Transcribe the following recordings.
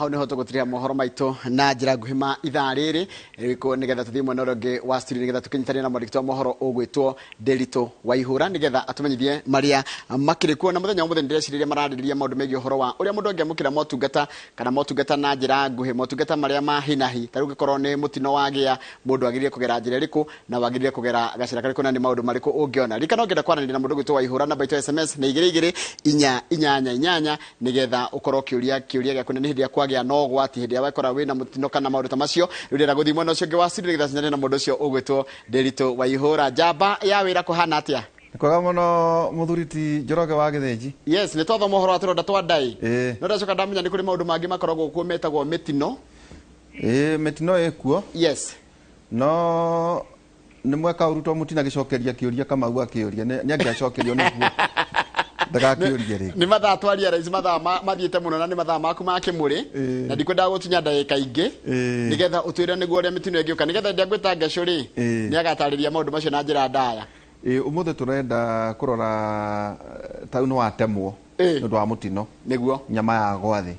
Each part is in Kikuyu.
Hau niho tũgũtirĩha mohoro maitũ na njĩra nguhĩ ma ithaa rĩrĩ rĩkũ, nĩgetha tũthiĩ mwena ũrĩa ũngĩ wa studio, nĩgetha tũkĩnyitanĩre na mwandĩki wa mohoro ũgwĩtwo Ndĩritũ Waihũra, nĩgetha atũmenyithie marĩa makĩrĩ kuo. Na mũthenya wa ũmũthĩ nĩndĩrecirĩria mararĩrĩria maũndũ megiĩ ũhoro wa ũrĩa mũndũ angĩamũkĩra motungata kana motungata na njĩra nguhĩ, motungata marĩa ma hi na hi. Ta rĩu ũngĩkorwo nĩ mũtino wagĩa, mũndũ agĩrĩire kũgera njĩra ĩrĩkũ na wagĩrĩire kũgera gacĩra karĩkũ na nĩ maũndũ marĩkũ ũngĩona. Ririkana ũngĩenda kwaranĩria na mũndũ ũgwĩtwo Waihũra, namba itũ ya SMS nĩ 22888, nĩgetha ũkorwo ũkĩũria kĩũria gĩaku, na nĩ hĩndĩ ĩrĩa kwagĩa na ũgwati, hĩndĩ ĩrĩa wekora wĩna mũtino kana maũndũ ta macio. Rĩu ndĩrenda gũthiĩ mwena ũcio ũngĩ wa studio nĩgetha cinane na mũndũ ũcio ũgwĩtwo Ndĩritũ Waihũra. Njamba ya wĩra, kũhana atĩa? Nĩ kwega mũno, mũthuri ti Njoroge wa Gĩthĩnji. Yes, nĩ twathoma ũhoro wa tũronda twa ndaĩ. Ĩĩ. No ndacoka ndamenya nĩ kũrĩ maũndũ mangĩ makoragwo kuo metagwo mĩtino. Ĩĩ, mĩtino ĩkuo. No nĩ mweka ũru to mũtinagĩcokeria kĩũria Kamau akĩũria. Nĩ angĩacokerio nĩguo ndagakĩũrie rĩngĩ. Nĩ mathaa twaria raici, mathaa mathiĩte mũno, na nĩ mathaa maku ma kĩmũrĩ. Na ndikwendaga gũtunya ndagĩka ingĩ nĩgetha ũtwĩre nĩguo ũrĩa mĩtino ĩngĩũka, nĩgetha hĩndĩ ĩrĩa ngwĩta Ngecũ rĩ, nĩ agatarĩria maũndũ macio na njĩra ndaya. Ĩĩ, ũmũthĩ tũrenda kũrora ta rĩu nĩ watemwo nĩ ũndũ wa mũtino. Nyama yagwa thĩ.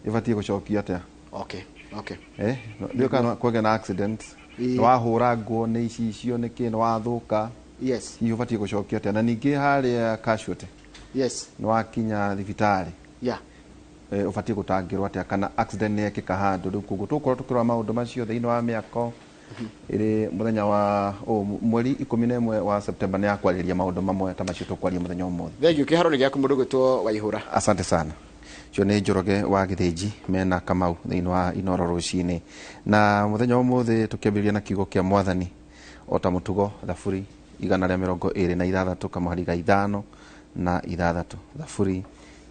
Ĩbatiĩ gũcokio atĩa? Okay. Eh, ndiũĩ kana kwagĩa na accident. Nĩ wahũra nguo nĩ icicio nĩ kĩ, nĩ wathũka. Hihi ũbatiĩ gũcokia atĩa? Na ningĩ harĩa casualty. Nĩ wakinya thibitarĩ. Eh, ũbatiĩ gũtangĩrwo atĩa kana accident nĩ yekĩka handũ. Rĩu koguo tũgũkorwo tũkĩrora maũndũ macio thĩinĩ wa mĩako ĩrĩ mũthenya wa mweri 11 wa September, nĩ ya kwarĩrĩria maũndũ mamwe ta macio tũkwaria mũthenya ũmũthĩ. Thengiũ, kĩharo nĩ gĩaku, mũndũ ũgwĩtwo Waihũra. Asante sana. Cio nĩ Njoroge wa Gĩthĩnji mena Kamau thĩinĩ wa Inoro rũcinĩ. Na mũthenya wa ũmũthĩ tũkĩambĩrĩria na kiugo kĩa Mwathani o ta mũtugo, Thaburi 126 kamũhari ga 5 na 6. Thaburi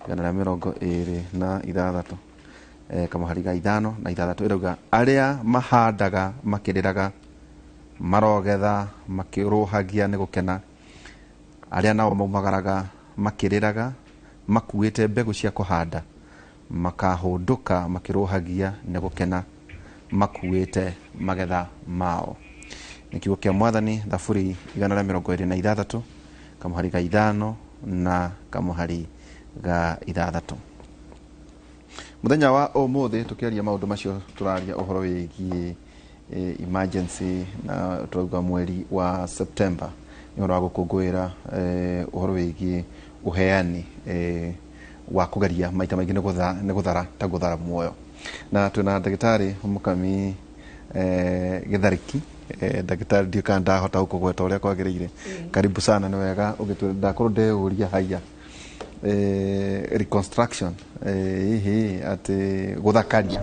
126 kamũhari ga 5 na 6 ĩrauga, arĩa mahandaga makĩrĩraga marogetha makĩrũhagia nĩ gũkena, arĩa nao maumagaraga makĩrĩraga makuĩte mbegũ cia kũhanda makahũndũka makĩrũhagia nĩ gũkena makuĩte magetha mao. Nĩ kiugo kĩa Mwathani, Thaburi 126 kamũhari ga 5 na kamũhari ga 6. Mũthenya wa ũmũthĩ tũkĩaria maũndũ macio, tũraria ũhoro wĩgiĩ emergency, na tũrauga mweri wa September nĩ ũhoro wa gũkũngũĩra ũhoro wĩgiĩ ũheani wa kũgeria maita maingĩ nĩ gũthara ta gũthara muoyo. Na twĩna ndagĩtarĩ Mũkami Gĩtharĩki. Ndagĩtarĩ, ndiũĩ kana ndahota gũkũgweta ũrĩa kwagĩrĩire. Karibu sana, nĩ wega ũgĩtwĩra. Ndakorwo ndeyũria haya, reconstruction, hihi atĩ gũthakaria,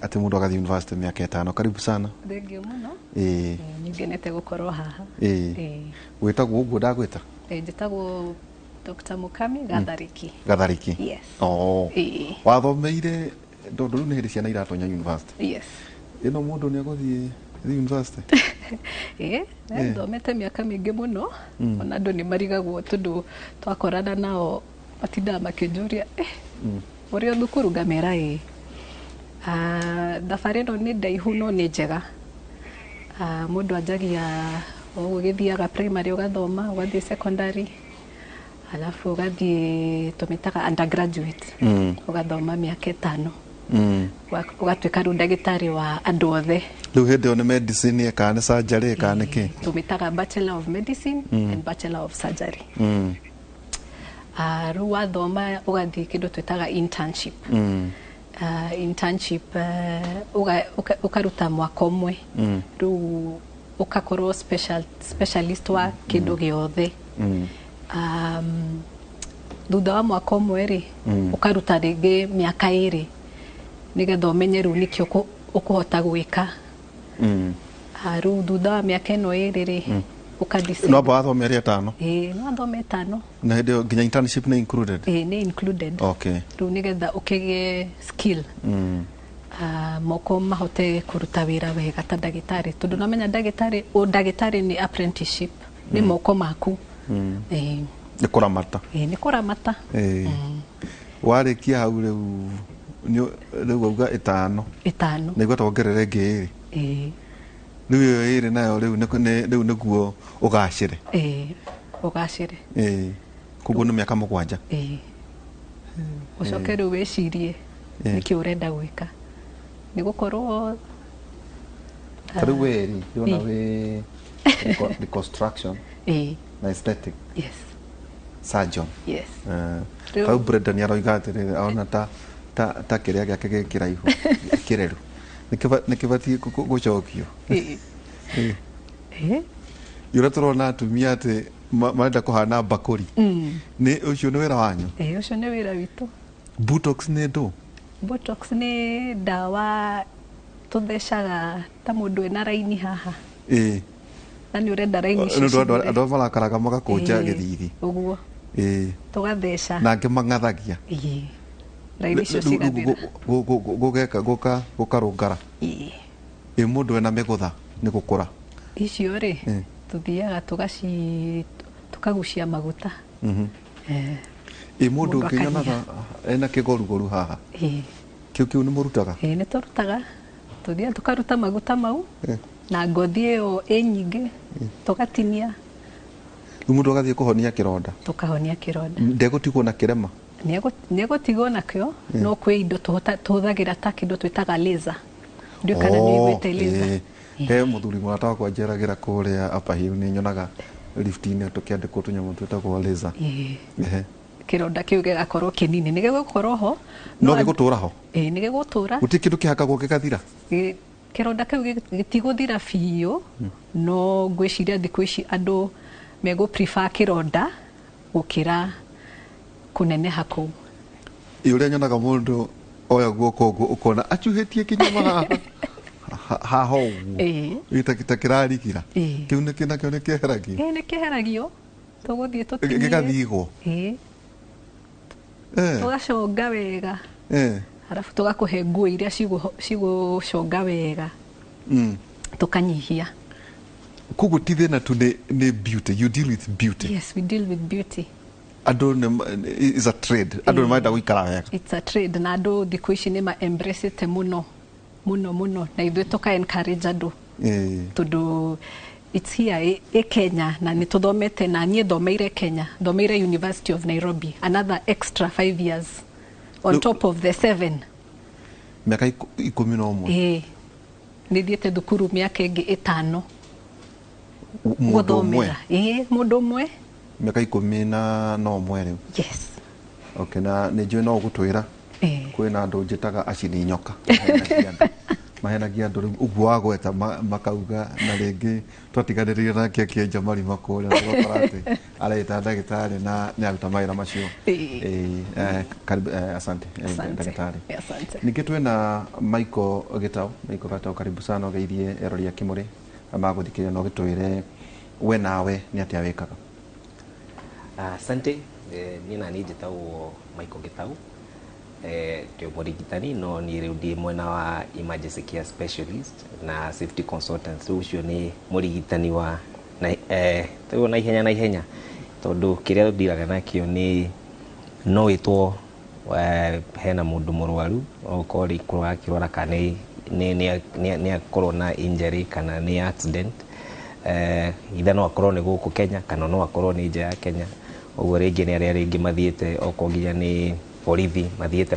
atĩ mũndũ agathiĩ university mĩaka 5. Karibu sana. Thengiũ mũno. Nĩ ngenete gũkorwo haha. Wĩtagwo ũguo ndagwĩta? Njĩtagwo Dr. Mukami Gathariki. Gathariki. Yes. Oh. Wathomeire, tondũ rĩu nĩ hĩndĩ ciana iratonya university. Yes. Ĩno mũndũ nĩ agũthiĩ university? Ĩĩ, thomete mĩaka mĩingĩ mũno. Ona andũ nĩ marigagwo tondũ twakorana nao matindaga makĩnjũria, ũrĩ o thukuru? Ngamera ĩĩ. Thabarĩ ĩno nĩ ndaihu no nĩ njega. Mũndũ anjagia o ũguo, ũgĩthiaga primary ũgathoma, ũgathiĩ secondary, alafu ũgathiĩ tũmĩtaga undergraduate, ũgathoma mĩaka 5, ũgatuĩka rĩu ndagĩtarĩ wa andũ othe. Rĩu hĩndĩ ĩyo nĩ medicine kana nĩ surgery kana nĩ kĩ? Tũmĩtaga Bachelor of Medicine and Bachelor of Surgery. Rĩu wathoma ũgathiĩ kĩndũ twĩtaga internship. Internship ũkaruta mwaka ũmwe, rĩu ũkakorwo specialist wa kĩndũ gĩothe. Thutha wa mwaka ũmwe rĩ, ũkaruta rĩngĩ mĩaka 2 nĩgetha ũmenye rĩu nĩkĩ ũkũhota gwĩka. Rĩu thutha wa mĩaka ĩno 2 rĩ, ũka No amba wathome ĩrĩa 5. Ĩĩ, no athome 5. Na hĩndĩ ĩyo nginya internship nĩ included? Ĩĩ, nĩ included. Rĩu nĩgetha ũkĩgĩe skill, moko mahote kũruta wĩra wega ta ndagĩtarĩ, tondũ namenya ndagĩtarĩ, ũndagĩtarĩ nĩ apprenticeship, nĩ moko maku. Ĩĩ. Nĩ kũramata. Ĩĩ, nĩ kũramata. Ĩĩ. Warĩkia hau rĩu rĩu wauga 5. 5. Nĩguo twongerere ĩngĩ 2. Ĩĩ. Rĩu ĩyo 2 nayo rĩu rĩu nĩguo ũgacĩre. Ĩĩ, ũgacĩre. Ĩĩ, koguo nĩ mĩaka 7. Ĩĩ, ũcoke rĩu wĩcirie. Nĩkĩ ũrenda gwĩka nĩ gũkorwo. Ta rĩu we rĩ, ndĩrona wĩ reconstruction na aesthetic surgeon. Yes. Rĩu Brenda nĩ aroiga atĩrĩrĩ, arona ta kĩrĩa gĩake gĩ kĩraihu kĩreru, nĩ kĩbatiĩ gũcokio. Ũrĩa tũrona atumia atĩ marenda kũhana mbakũri, nĩ ũcio nĩ wĩra wanyu? Ĩĩ, ũcio nĩ wĩra witũ. Botox nĩ ndũ? Botox nĩ ndawa tũthecaga ta mũndũ ena raini haha na nĩ ũrenda raini icio Nĩ ũndũ cithire. Andũ arĩa marakaraga magakũnja gĩthithi. Ũguo. Tũgatheca. Na angĩ mang'athagia. Ĩĩ, raini icio cigathira. Gũgeka gũkarũngara. Ĩ mũndũ ena mĩgũtha nĩ gũkũra? Icio rĩ, tũthiaga tũkagucia maguta. Ĩ mũndũ Mũndũ ũngĩ nyonaga akanyia. Ena kĩgorugoru haha, kĩu nĩ mũrutaga? Ĩĩ, nĩ tũrutaga, tũthiaga tũkaruta maguta mau na ngothi ĩyo ĩ nyingĩ tũgatinia. Rĩu mũndũ agathiĩ kũhonia kĩronda? Tũkahonia kĩronda. Ndegũtigwo na kĩrema? Nĩegũtigwo nakĩo, no kwĩ indo tũhũthagĩra ta kĩndũ twĩtaga laser. Ndiũĩ kana nĩ ũiguĩte laser. Ĩĩ. He mũthuri mũrata wakwa njeragĩra kũrĩa Upper Hill, nĩ nyonaga lift-inĩ tũkĩandĩkwo tũnyamũ twĩtagwo laser. Kĩronda kĩu gĩgakorwo kĩnini, nĩ gĩgũkorwo ho. No gĩgũtũra ho? Ĩĩ, nĩ gĩgũtũra. Gũtirĩ kĩndũ kĩhakagwo gĩgathira? Kĩronda kĩu gĩtigũthira biũ, no ngwĩciria thikũ ici andũ megũ prefer kĩronda gũkĩra kũneneha kũu. Ĩ ũrĩa nyonaga mũndũ oya guoko ũguo, ũkona acuhĩtie kĩnyama haha haha ũguo. Ĩ ta kĩrarigira. Kĩu nĩkĩ nakĩo nĩ kĩeheragio? Ĩĩ, nĩ kĩeheragio, tũgũthiĩ tũtinie. Gĩgathigwo? Ĩĩ. Tũgaconga wega, arabu tũgakũhe nguo iria cigũconga wega, tũkanyihia. Koguo ti thĩna tu, nĩ beauty, you deal with beauty. Yes, we deal with beauty. Andũ is a trade, andũ nĩ marenda gũikara wega. It's a trade, na andũ thikũ ici nĩ ma embrace mũno mũno mũno, na ithuĩ tũka encourage andũ tondũ it's here ĩ Kenya na nĩ tũthomete, na niĩ thomeire Kenya, thomeire University of Nairobi, another extra 5 years on top of the seven. Mĩaka 11. Ĩĩ, nĩ thiĩte thukuru mĩaka ĩngĩ 5. Mũndũ ũmwe? Gũthomera, ĩĩ, mũndũ ũmwe. Mĩaka 11 rĩu? Yes. Okay, na nĩ njũĩ no ũgũtwĩra. Kwĩna andũ njĩtaga acini nyoka, mahenagia andũ, mahenagia andũ rĩu ũguo wagweta makauga, na rĩngĩ twatiganĩrire nake akĩenja marima kũrĩa, ũgakora atĩ areĩta ndagĩtarĩ na nĩ aruta mawĩra macio. Ĩĩ, Karibu, asante, Asante. ndagĩtarĩ. Asante. Ningĩ twĩna Michael Gĩtaũ. Michael Gĩtaũ, karibu sana, ũgeithie erori a Kĩmũrĩ magũthikĩrĩria na ũgĩtwĩre we nawe nĩ atĩa wĩkaga. Asante. Niĩ na niĩ njĩtagwo Michael Gĩtau. Ndĩ mũrigitani, no niĩ rĩu ndĩ mwena wa emergency care specialist na safety consultant. Rĩu ũcio nĩ mũrigitani wa na, rĩu na ihenya na ihenya, tondũ kĩrĩa ndiraga nakĩo nĩ no wĩtwo hena mũndũ mũrwaru, okorwo rĩ kũrwara akĩrwara, kana nĩ akorwo na injury kana nĩ accident, either no akorwo nĩ gũkũ Kenya kana no akorwo nĩ nja ya Kenya. Ũguo rĩngĩ nĩ arĩa rĩngĩ mathiĩte, okorwo nginya nĩ borithi mathiĩte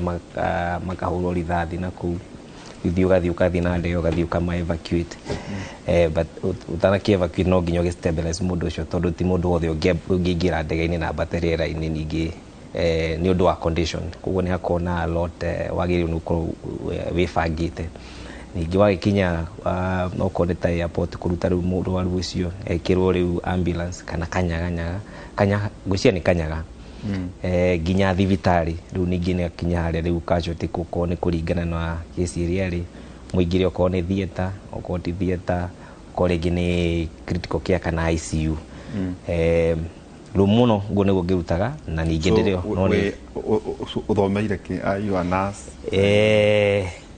makahũrwo rithathi na kũu, ũthiĩ ũgathiĩ na ndege, ũgathiĩ ũkama evacuate. But ũtanakĩ evacuate no nginya ũgĩ stabilize mũndũ ũcio, tondũ ti mũndũ wothe ũngĩingĩra ndege-inĩ na ambate rĩera-inĩ, ningĩ nĩ ũndũ wa condition. Koguo nĩ hakoragwo na a lot wagĩrĩirwo nĩ gũkorwo wĩbangĩte. Ningĩ wagĩkinya okorwo nĩ ta airport, kũruta rĩu mũrwaru ũcio ekĩrwo rĩu ambulance kana kanyaganyaga, kanya ngwĩciria nĩ kanyaga, nginya thibitarĩ. Rĩu ningĩ nĩ akinya harĩa rĩu casualty, gũkorwo nĩ kũringana na kesi ĩrĩa ĩrĩ mũingĩre, okorwo nĩ theatre, okorwo ti theatre, okorwo rĩngĩ nĩ critical care kana ICU. Rĩu mũno ũguo nĩguo ngĩrutaga, na ningĩ ndĩrĩ no nĩ Ũthomeire kĩ? Are you a nurse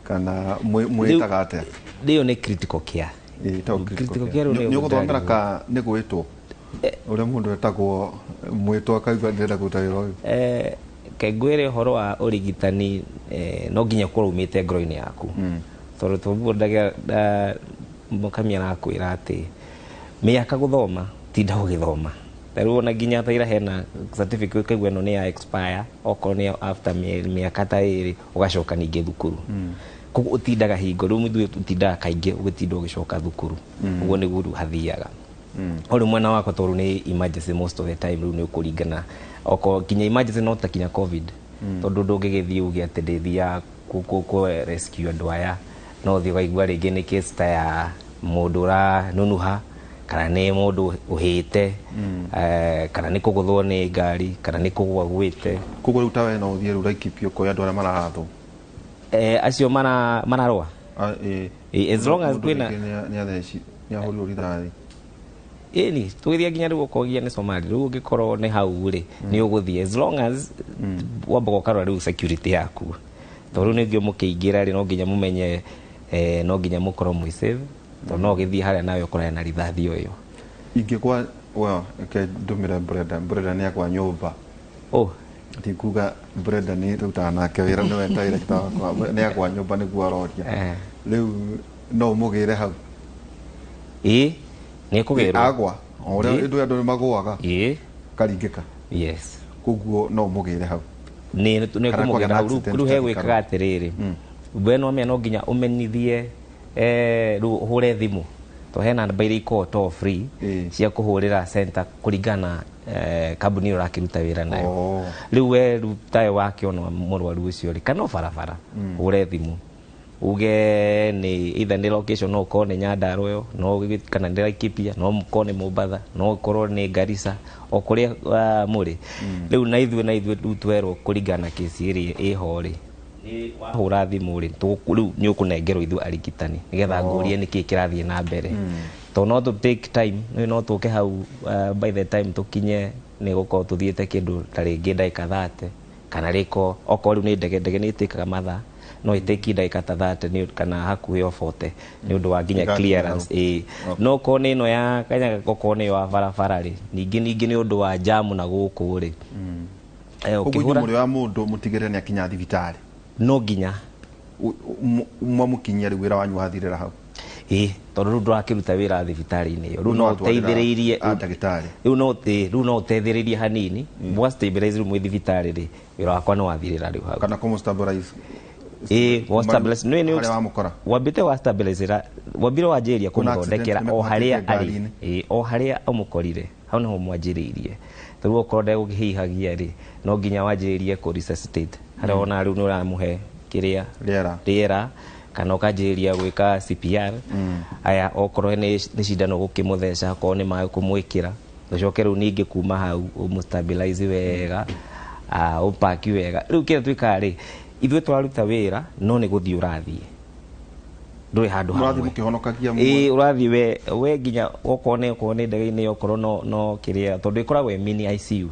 kana mwĩtaga atĩa? Rĩo nĩ critical care. Ĩĩ, ĩtagwo critical Critical care. Care rĩu Nĩ nĩ ũgũthomera ka nĩ gwĩtwo ũrĩa mũndũ etagwo mwĩtwo akaigua ndĩrenda kũruta wĩra ũyũ? Ke ngwĩre ũhoro wa ũrigitani, no nginya ũkorwo umĩte ngoro-inĩ yaku, tondũ toguo mũkamia arakwĩra atĩ mĩaka gũthoma tinda ũgĩthoma. Ta rĩu ona nginya ta ira hena certificate ũkaigua ĩno nĩ ya expire, okorwo nĩ after mĩaka ta 2 ũgacoka ningĩ thukuru. Koguo ũtindaga hingo rĩu ithuĩ tũtindaga kaingĩ ũgĩtinda ũgĩcoka thukuru. Ũguo nĩguo rĩu hathiaga. O rĩu mwena wakwa tondũ nĩ emergency most of the time, rĩu nĩ ũkũringana okorwo nginya emergency no ta kinya COVID, tondũ ndũngĩgĩthiĩ uge atĩ ndĩthiaga kũ rescue andũ aya, no ũthiĩ ũkaigua rĩngĩ nĩ case ta ya mũndũ ũranunuha, kana nĩ mũndũ ũhĩte, kana nĩ kũgũthwo nĩ ngari, kana nĩ kũgwa gwĩte. Koguo rĩu ta we no ũthiĩ rĩu Laikipia ũkoe andũ arĩa mararathwo? Acio mararũa. Ah, ĩĩ. As long as Mũndũ kwĩna rĩngĩ nĩ ahũrirwo rithathi. Ĩni tũgĩthiĩ nginya rĩu ũkogia nĩ Somali, rĩu ũngĩkorwo nĩ hau rĩ, nĩ ũgũthiĩ as long as wambaga ũkarora rĩu security yaku, tondũ rĩu nĩngĩ mũkĩingĩra rĩ, no nginya mũmenye, no nginya mũkorwo mwĩ safe, tondũ no ũgĩthiĩ harĩa nawe ũkorane na rithathi o ĩyo. Ingĩkwa, well, reke ndũmĩre Brenda. Brenda nĩ akwa nyũmba. Oh. Ndikuga Brenda nĩ rutaga nake wĩra, nĩwe director wakwa, nĩ akwa nyũmba nĩguo aroria. Rĩu no ũmũgĩre hau? Ĩĩ, nĩ kũgĩrwo. Agwa o ũrĩa Ĩĩ. andũ andũ nĩ magũaga. Ĩĩ. Karingĩka. Yes. Koguo no ũmũgĩre hau? Nĩ Kana kũmũgĩra kwagĩa na hau. accident Rĩu he ta gwĩkaga atĩrĩrĩ, we no amenya no nginya ũmenyithie, rĩu ũhũre thimũ, to hena namba iria ikoragwo toll free cia kũhũrĩra center kũringana na kambuni ĩrĩa ũrakĩruta wĩra nayo. Rĩu we rĩu tawe wakĩona mũrwaru ũcio rĩ, kana o barabara, ũhũre thimũ uge nĩ either nĩ location, no ũkorwo nĩ Nyandarua ĩyo, no kana nĩ Laikipia, no ũkorwo nĩ Mombatha, no ũkorwo nĩ Garissa, o kũrĩa mũrĩ. Rĩu na ithuĩ rĩu twerwo kũringana na kesi ĩrĩa ĩho rĩ, wahũra thimũ rĩ, rĩu nĩ ũkũnengerwo ithuĩ arigitani nĩgetha ngũrie nĩkĩ kĩrathiĩ na mbere, tondũ no tũ take time, rĩu no tũke hau, by the time tũkinye nĩ gũkorwo tũthiĩte kĩndũ ta rĩngĩ ndagĩka 30, kana rĩko okorwo rĩu nĩ ndege, ndege nĩ ĩtĩkaga mathaa, no ĩtĩki ndagĩka ta 30 nĩ kana hakuhĩ o 40 nĩ ũndũ wa nginya Ĩgakinya clearance. Hau. Ĩĩ, no okorwo nĩ ĩno ya kanyaga, okorwo nĩ wa barabara rĩ, ningĩ nĩ ũndũ wa jamu na gũkũ rĩ, Koguo inyuĩ ũkĩhũra mũrĩ wa mũndũ mũtigĩrĩre nĩ akinya thibitarĩ. No nginya. Mwamũkinyia rĩu wĩra wanyu wathirĩra hau? Ĩĩ, tondũ rĩu ndũrakĩruta wĩra thibitarĩ-inĩ ĩyo, rĩu no Nĩ watwarĩra ũteithĩrĩirie a ndagĩtarĩ. Rĩu no ĩĩ, rĩu no ũteithĩrĩrie hanini mwa stabilize rĩu mwĩ thibitarĩ rĩ, wĩra wakwa nĩ wathirĩra rĩu hau. Kana kũmũ stabilize. Ĩĩ, wa stabilize nĩ harĩa wamũkora. Wambĩte wa stabilize ra wambire wanjĩrĩria Kuna accident kũmũthondekera o harĩa nĩmekũhatĩte arĩ. ngari-inĩ. Ĩĩ, o harĩa ũmũkorire hau niho mwanjĩrĩirie. Rĩu okorwo ndegũkĩhihagia rĩ, no nginya wanjĩrĩrie kũ resuscitate harĩa wona rĩu nĩ ũramũhe kĩrĩa rĩera, rĩera, kana ũkanjĩrĩria gwĩka CPR. Aya, okorwo nĩ cindano gũkĩmũtheca, okorwo nĩ maĩ kũmwĩkĩra, ũcoke rĩu ningĩ kuma hau ũmũ-stabilize wega, ũpaki wega. Rĩu kĩrĩa twĩkaga rĩ, ithuĩ tũraruta wĩra, no nĩ gũthiĩ ũrathiĩ, ndũrĩ handũ Mũrathiĩ hamwe. mũkĩhonokagia Ĩĩ, ũrathiĩ we nginya okorwo nĩ ndege-inĩ, okorwo no kĩrĩa, tondũ ĩkoragwo ĩ mini ICU.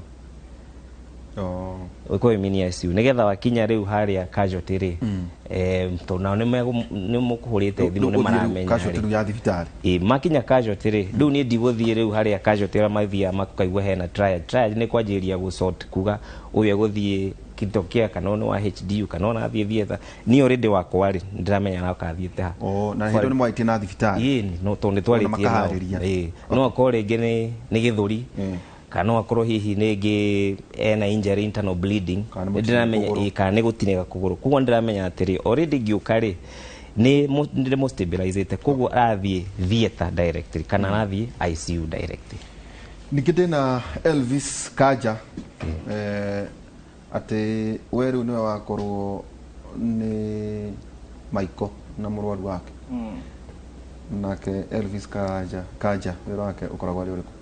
Ĩkoragwo ĩ mini ICU nĩgetha wakinya rĩu harĩa casualty rĩ, tondũ nao nĩ mũkũhũrĩte thimũ nĩ maramenya casualty rĩ. Rĩu ya thibitarĩ. Ĩ, makinya casualty rĩ, rĩu niĩ ndigũthiĩ rĩu harĩa casualty arĩa mathiaga makaigua hena triage. Triage nĩ kwanjĩrĩria gũ sort, kuga ũyũ egũthiĩ kito kia, kana nĩ wa HDU, kana ona athiĩ theatre. Niĩ already wakwa rĩ, nĩndĩramenya na akathiĩte ha. Oh, na hĩndĩ ĩyo nĩ mwarĩtie na thibitarĩ? Ĩĩ, no tondũ nĩ twarĩtie nao. Makaharĩria. Ĩĩ, no akorwo rĩngĩ nĩ gĩthũri, kana no akorwo hihi rĩngĩ ena injury, internal bleeding. Kana nĩ Nĩndĩramenya kũgũrũ. Ĩĩ, kana nĩ gũtinĩka kũgũrũ. Koguo nĩndĩramenya atĩrĩ, already ngĩũka rĩ, nĩ ndĩmũ stabilizĩte, koguo arathiĩ theatre directly kana arathiĩ ICU directly. Ningĩ ndĩna Elvis Kanja, atĩ we rĩu nĩwe wakorwo nĩ Michael na mũrwaru wake. Nake Elvis Kanja, wĩra wake ũkoragwo arĩ ũrĩkũ?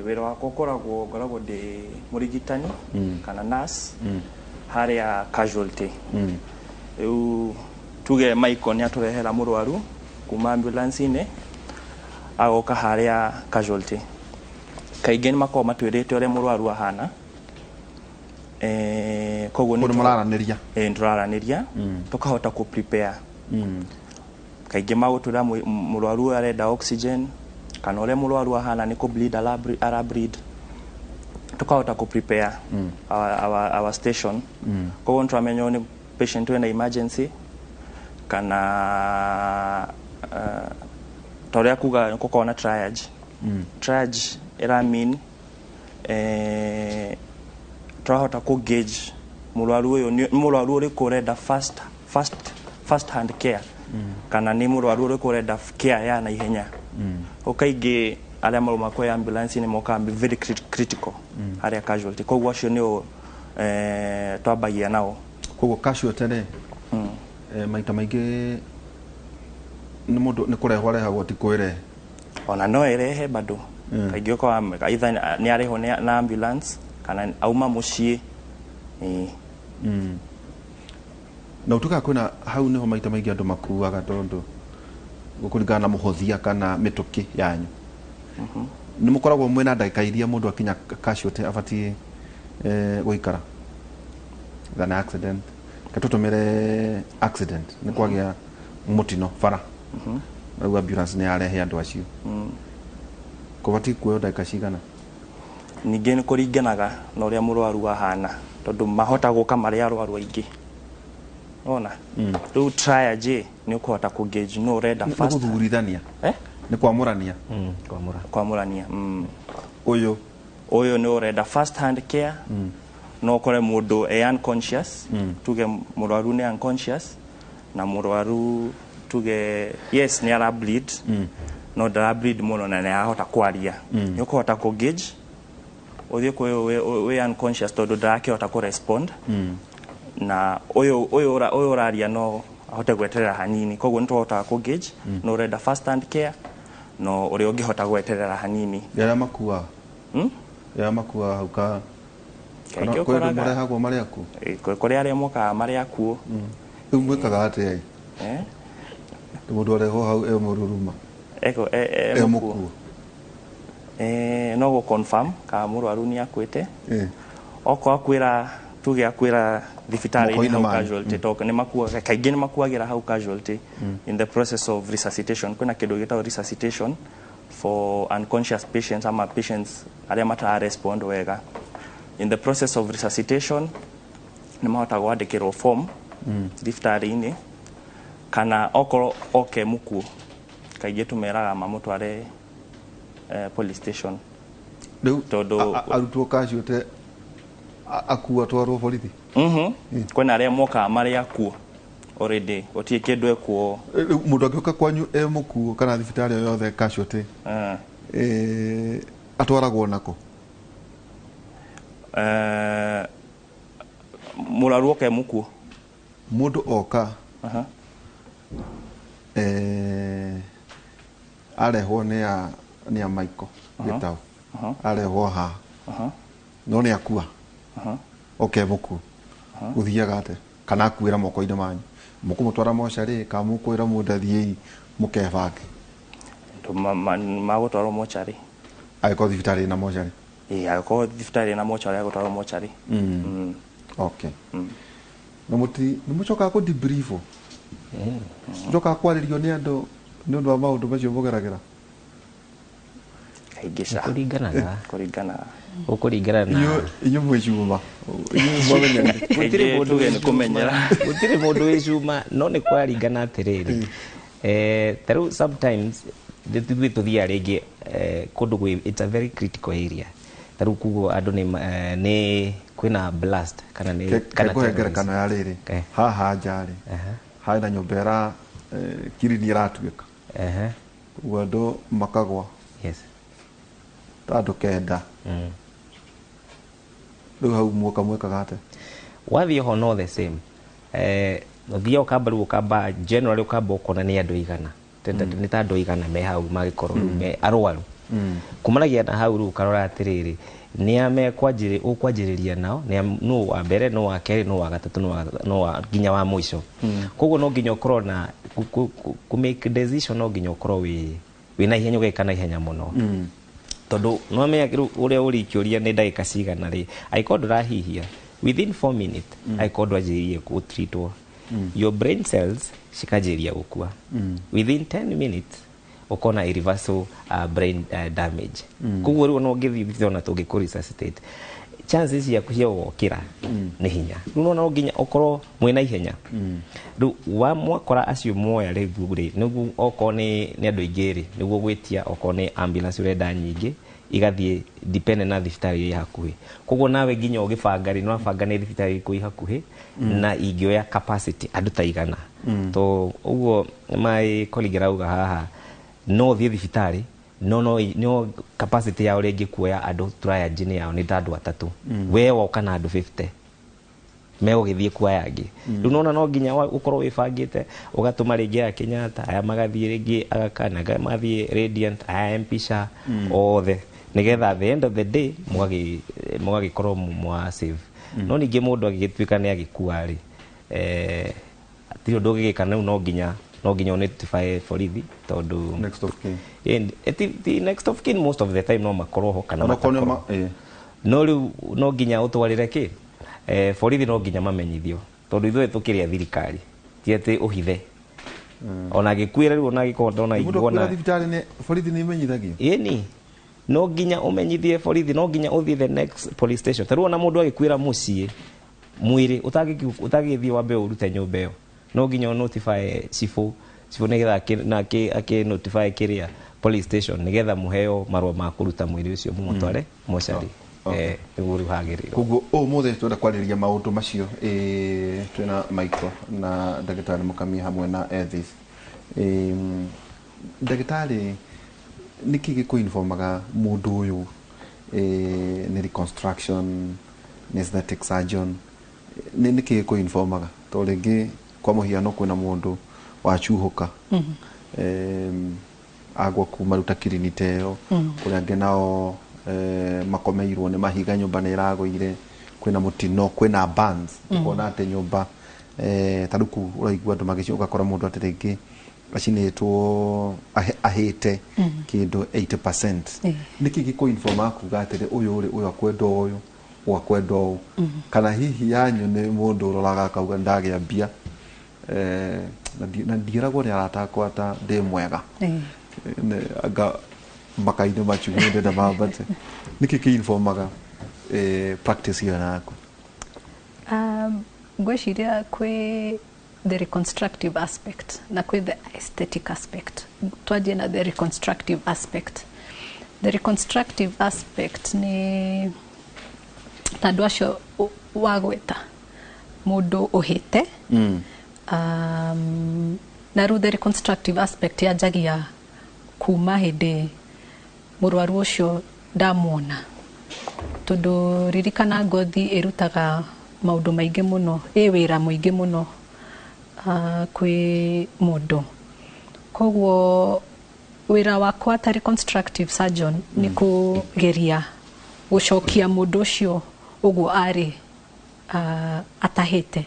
Wĩra wakwa ũkoragwo ngoragwo ndĩ mũrigitani kana nurse harĩa casualty. Rĩu tuge Michael nĩ atũrehera mũrwaru kuma ambulance-inĩ, agoka harĩa casualty, kaingĩ nĩ makoragwo matwĩrĩte ũrĩa mũrwaru ahana. Koguo Kũu nĩ mũraranĩria? Nĩ tũraranĩria, tũkahota kũ prepare. Kaingĩ magũtwĩra mũrwaru ũyũ arenda oxygen, kana ũrĩa mũrwaru ahana nĩ kũ bleed ara bleed, tũkahota kũ prepare our station. Koguo nĩ tũramenya ũyũ nĩ patient wĩna emergency, kana ta ũrĩa kuga nĩ gũkorwo na triage. Triage ĩra mean tũrahota kũ gauge mũrwaru ũyũ nĩ mũrwaru ũrĩkũ ũrenda first hand care kana nĩ mũrwaru ũrĩkũ ũrenda care ya naihenya. O kaingĩ arĩa marauma kwĩ ambulance nĩ mokaga very critical harĩa casualty, koguo acio nĩo twambagia nao. Koguo casualty rĩ, maita maingĩ nĩ mũndũ nĩ kũrehwo arehagwo, ti kwĩrehe? Ona no ĩrehe bado. Kaingĩ ũkoraga either nĩ arehwo na ambulance kana auma mũciĩ. Ĩĩ. Na ũtuĩkaga kwĩna hau nĩho maita maingĩ andũ makuaga, tondũ kũringana na mũhũthia kana mĩtũkĩ yanyu nĩ mũkoragwo mwĩna ndagĩka iria mũndũ akinya casualty abatiĩ gũikara than accident. Ke tũtũmĩre accident, nĩ kwagĩa mũtino bara, rĩu ambulance nĩ yarehe andũ acio, kũbatiĩ kuoywo ndagĩka cigana? Ningĩ nĩ kũringanaga na ũrĩa mũrwaru ahana, tondũ mahota gũka marĩ arwaru aingĩ ona rĩu triage nĩ ũkũhota kũ gauge no ũrenda nĩ fast gũthurithania? Eh? Nĩ kwamũrania? Kwamũra. Kwamũrania. Ũyũ Ũyũ nĩ ũrenda first hand care. No ũkore mũndũ e unconscious, tuge mũrwaru nĩ unconscious, na mũrwaru tuge yes nĩ ara bleed, no ndara bleed mũno na nĩ arahota kwaria. Nĩ ũkũhota kũ gauge ũthiĩ kwĩ ũyũ wĩ unconscious tondũ ndarakĩhota kũ respond, na ũyũ ũraria no ahote gweterera hanini. Koguo nĩ tũhotaga kũ gauge no ũrenda first hand care no ũrĩa ũngĩhota gweterera hanini. Arĩa makuaga? Hmm? Arĩa makuaga hau ka kana Kaingĩ kwĩ andũ ũkoraga marehagwo marĩ akuũ? Kũrĩ arĩa mokaga marĩ akuũ. Rĩu mwĩkaga atĩa? Eh? Mũndũ arehwo hau e mũruruma Eko e e mũkuũ. Mũkuũ. No gũ confirm kana mũrwaru nĩ akuĩte. Okorwo akwĩra, tuge akwĩra thibitarĩ-inĩ Moko-inĩ hau manyu. casualty, to nĩ makuaga, kaingĩ nĩ makuagĩra hau casualty in the process of resuscitation. Kwĩna kĩndũ gĩtagwo resuscitation for unconscious patients ama patients arĩa matara respond wega. In the process of resuscitation nĩ mahotaga gwandĩkĩrwo form thibitarĩ-inĩ, kana okorwo oke mũkuũ, kaingĩ tũmeraga mamũtware police station. Rĩu Tondũ arutwo casualty akua twarwo borithi? Kwĩna arĩa mokaga marĩ akuũ already, gũtirĩ kĩndũ ekuo. Rĩu mũndũ angĩũka kwanyu e mũkuũ kana thibitarĩ o yothe casualty, atwaragwo nako? Mũrwaru oke mũkuũ? Mũndũ oka arehwo nĩ a Michael Gĩtaũ, arehwo haha no nĩ akua, oke mũkuũ, gũthiaga atĩa? Kana akuĩra moko-inĩ manyu, mũkũmũtwara mocarĩ kana mũkwĩra mũndũ athiĩi mũkebange? Magũtwarwo mocarĩ. Angĩkorwo thibitarĩ ĩna mocarĩ? Ĩĩ, angĩkorwo thibitarĩ ĩna mocarĩ, agũtwarwo mocarĩ. Okay, na mũti nĩ mũcokaga kũ debrief, mũcokaga kwarĩrio nĩ andũ nĩ ũndũ wa maũndũ macio mũgeragĩra? Kaingĩ ca. Kũringanaga. Kũringana. Gũkũringana na Inyuĩ mwĩ cuma, inyuĩ mwamenyerire. Gũtirĩ Kaingĩ mũndũ tuge wĩ nĩ kũmenyera. Gũtirĩ mũndũ wĩ cuma, no nĩ kũraringana atĩrĩrĩ, ta rĩu sometimes ithuĩ tũthiaga rĩngĩ kũndũ gwĩ, it's a very critical area. Ta rĩu kuguo andũ nĩ nĩ kwĩna blast kana nĩ kana Kengũhe terrorism. ngerekano ya rĩrĩ. Haha nja rĩ, harĩ na nyũmba ĩra kirini ĩratuĩka, ũguo andũ makagwa ta andũ 9. Rĩu hau muoka mwĩkaga atĩa? Wathiĩ ho no the same, ũthiaga ũkamba, rĩu ũkamba generally ũkamba ũkona nĩ andũ igana, nĩ ta andũ igana me hau magĩkorwo rĩu me arwaru. Kumanagia na hau rĩu ũkarora atĩrĩrĩ, nĩ a mekwanjĩrĩ ũkwanjĩrĩria nao, nĩ nũ wa mbere, nũ wa kerĩ, nũ wa gatatũ, nũ wa nginya wa mũico. Koguo no nginya ũkorwo na ku make decision, no nginya ũkorwo wĩ na ihenya, ũgeka na ihenya mũno, tondũ nĩwamenya rĩu ũrĩa ũrikĩũria nĩ ndagĩka cigana rĩ, angĩkorwo ndũrahihia within 4 minutes, angĩkorwo ndwanjĩrĩirie gũtreatwo, your brain cells cikanjĩrĩria gũkua. Within 10 minutes ũkona irreversible brain damage. Koguo rĩu ona ũngĩthiĩ thibitarĩ, ona tũngĩkũ resuscitate, chances ciaku cia gũgokĩra nĩ hinya. Rĩu nona no nginya ũkorwo mwĩna ihenya. Rĩu wa mwakora acio muoya rĩu rĩ, nĩguo okorwo nĩ andũ aingĩ rĩ, nĩguo gwĩtia okorwo nĩ ambulance ũrenda nyingĩ. Igathiĩ depend na thibitarĩ ĩ hakuhĩ. Koguo nawe nginya ũgĩbanga rĩ, nĩwabanga nĩ thibitarĩ ĩrĩkũ ĩ hakuhĩ na ingĩoya capacity andũ ta igana. To ũguo my colleague arauga haha, no ũthiĩ thibitarĩ no capacity yao ũrĩa ĩngĩkuoya andũ triage-inĩ yao nĩ ta andũ atatũ. We woka na andũ 50, megũgĩthiĩ kuoya angĩ. Rĩu nona no nginya ũkorwo wĩbangĩte, ũgatũma rĩngĩ aya Kenyatta, aya magathiĩ rĩngĩ Aga Khan, aya magathiĩ Radiant, aya MP SHA, othe, nĩgetha at the end of the day mũgagĩkorwo mwa save. No ningĩ mũndũ agĩgĩtuĩka nĩ agĩkua rĩ, hatirĩ ũndũ ũngĩgĩka. Rĩu no nginya ũnotify borithi tondũ Next of kin. Ti next of kin, most of the time no makorwo ho kana Onokorwo nĩ matakorwo. No rĩu no nginya ũtwarĩre kĩ borithi, no nginya mamenyithio tondũ ithuĩ tũkĩrĩ a thirikari, ti atĩ ũhithe ona angĩkuĩra rĩu, ona angĩkorwo ndona Mũndũ igua akuĩra na thibitarĩ nĩ borithi nĩ imenyithagio? Ĩni, no nginya ũmenyithie borithi, no nginya ũthiĩ the next police station. Ta rĩu ona mũndũ agĩkuĩra mũciĩ, mwĩrĩ ũtagĩthiĩ wambe ũrute nyũmba ĩyo, no nginya ũnotify cibũ, cibũ nĩgetha na akĩ notify kĩrĩa police station, nĩgetha mũheo marũa ma kũruta mwĩrĩ ũcio mũmũtware mocarĩ. Nĩguo rĩu hagĩrĩirwo. Koguo ũmũthĩ twenda kwarĩrĩria maũndũ macio. Twĩna Michael na ndagĩtarĩ Mũkamia hamwe na Ethis. Ndagĩtarĩ, nĩkĩ gĩkũinformaga mũndũ ũyũ nĩ reconstruction, nĩ aesthetic surgeon? Nĩkĩ gĩkũinformaga? Tondũ rĩngĩ kwa mũhiano kwĩna mũndũ wacuhũka, agwa kuma rĩu ta kirini ta ĩyo, kũrĩ angĩ nao makomeirwo nĩ mahiga, nyũmba nĩ ĩragũire, kwĩna mũtino, kwĩna burns, ũkona atĩ nyũmba ta rĩu kũu ũraigua andũ magĩci, ũgakora mũndũ atĩ rĩngĩ acinĩtwo, ahĩte kĩndũ 80%. Nĩkĩ gĩkũinforma kuga atĩrĩ, ũyũ rĩ, ũyũ akwenda ũyũ, ũyũ akwenda ũũ? Kana hihi yanyu nĩ mũndũ ũroraga akauga ndagĩa mbia, na ndiĩragwo nĩ arata akwa ta ndĩ mwega? Anga maka-inĩ macio ndĩrenda mambate. Nĩkĩ kĩinformaga practice ĩyo yaku? Ngwĩciria kwĩ the reconstructive aspect na kwĩ the aesthetic aspect. Twanjie na the reconstructive aspect. The reconstructive aspect nĩ ta andũ acio wagweta, mũndũ ũhĩte. Na rĩu the reconstructive aspect yanjagia kuma hĩndĩ mũrwaru ũcio ndamuona, tondũ ririkana ngothi ĩrutaga maũndũ maingĩ mũno, ĩ wĩra mũingĩ mũno kwĩ mũndũ. Koguo wĩra wakwa ta reconstructive surgeon nĩ kũgeria gũcokia mũndũ ũcio ũguo arĩ atahĩte.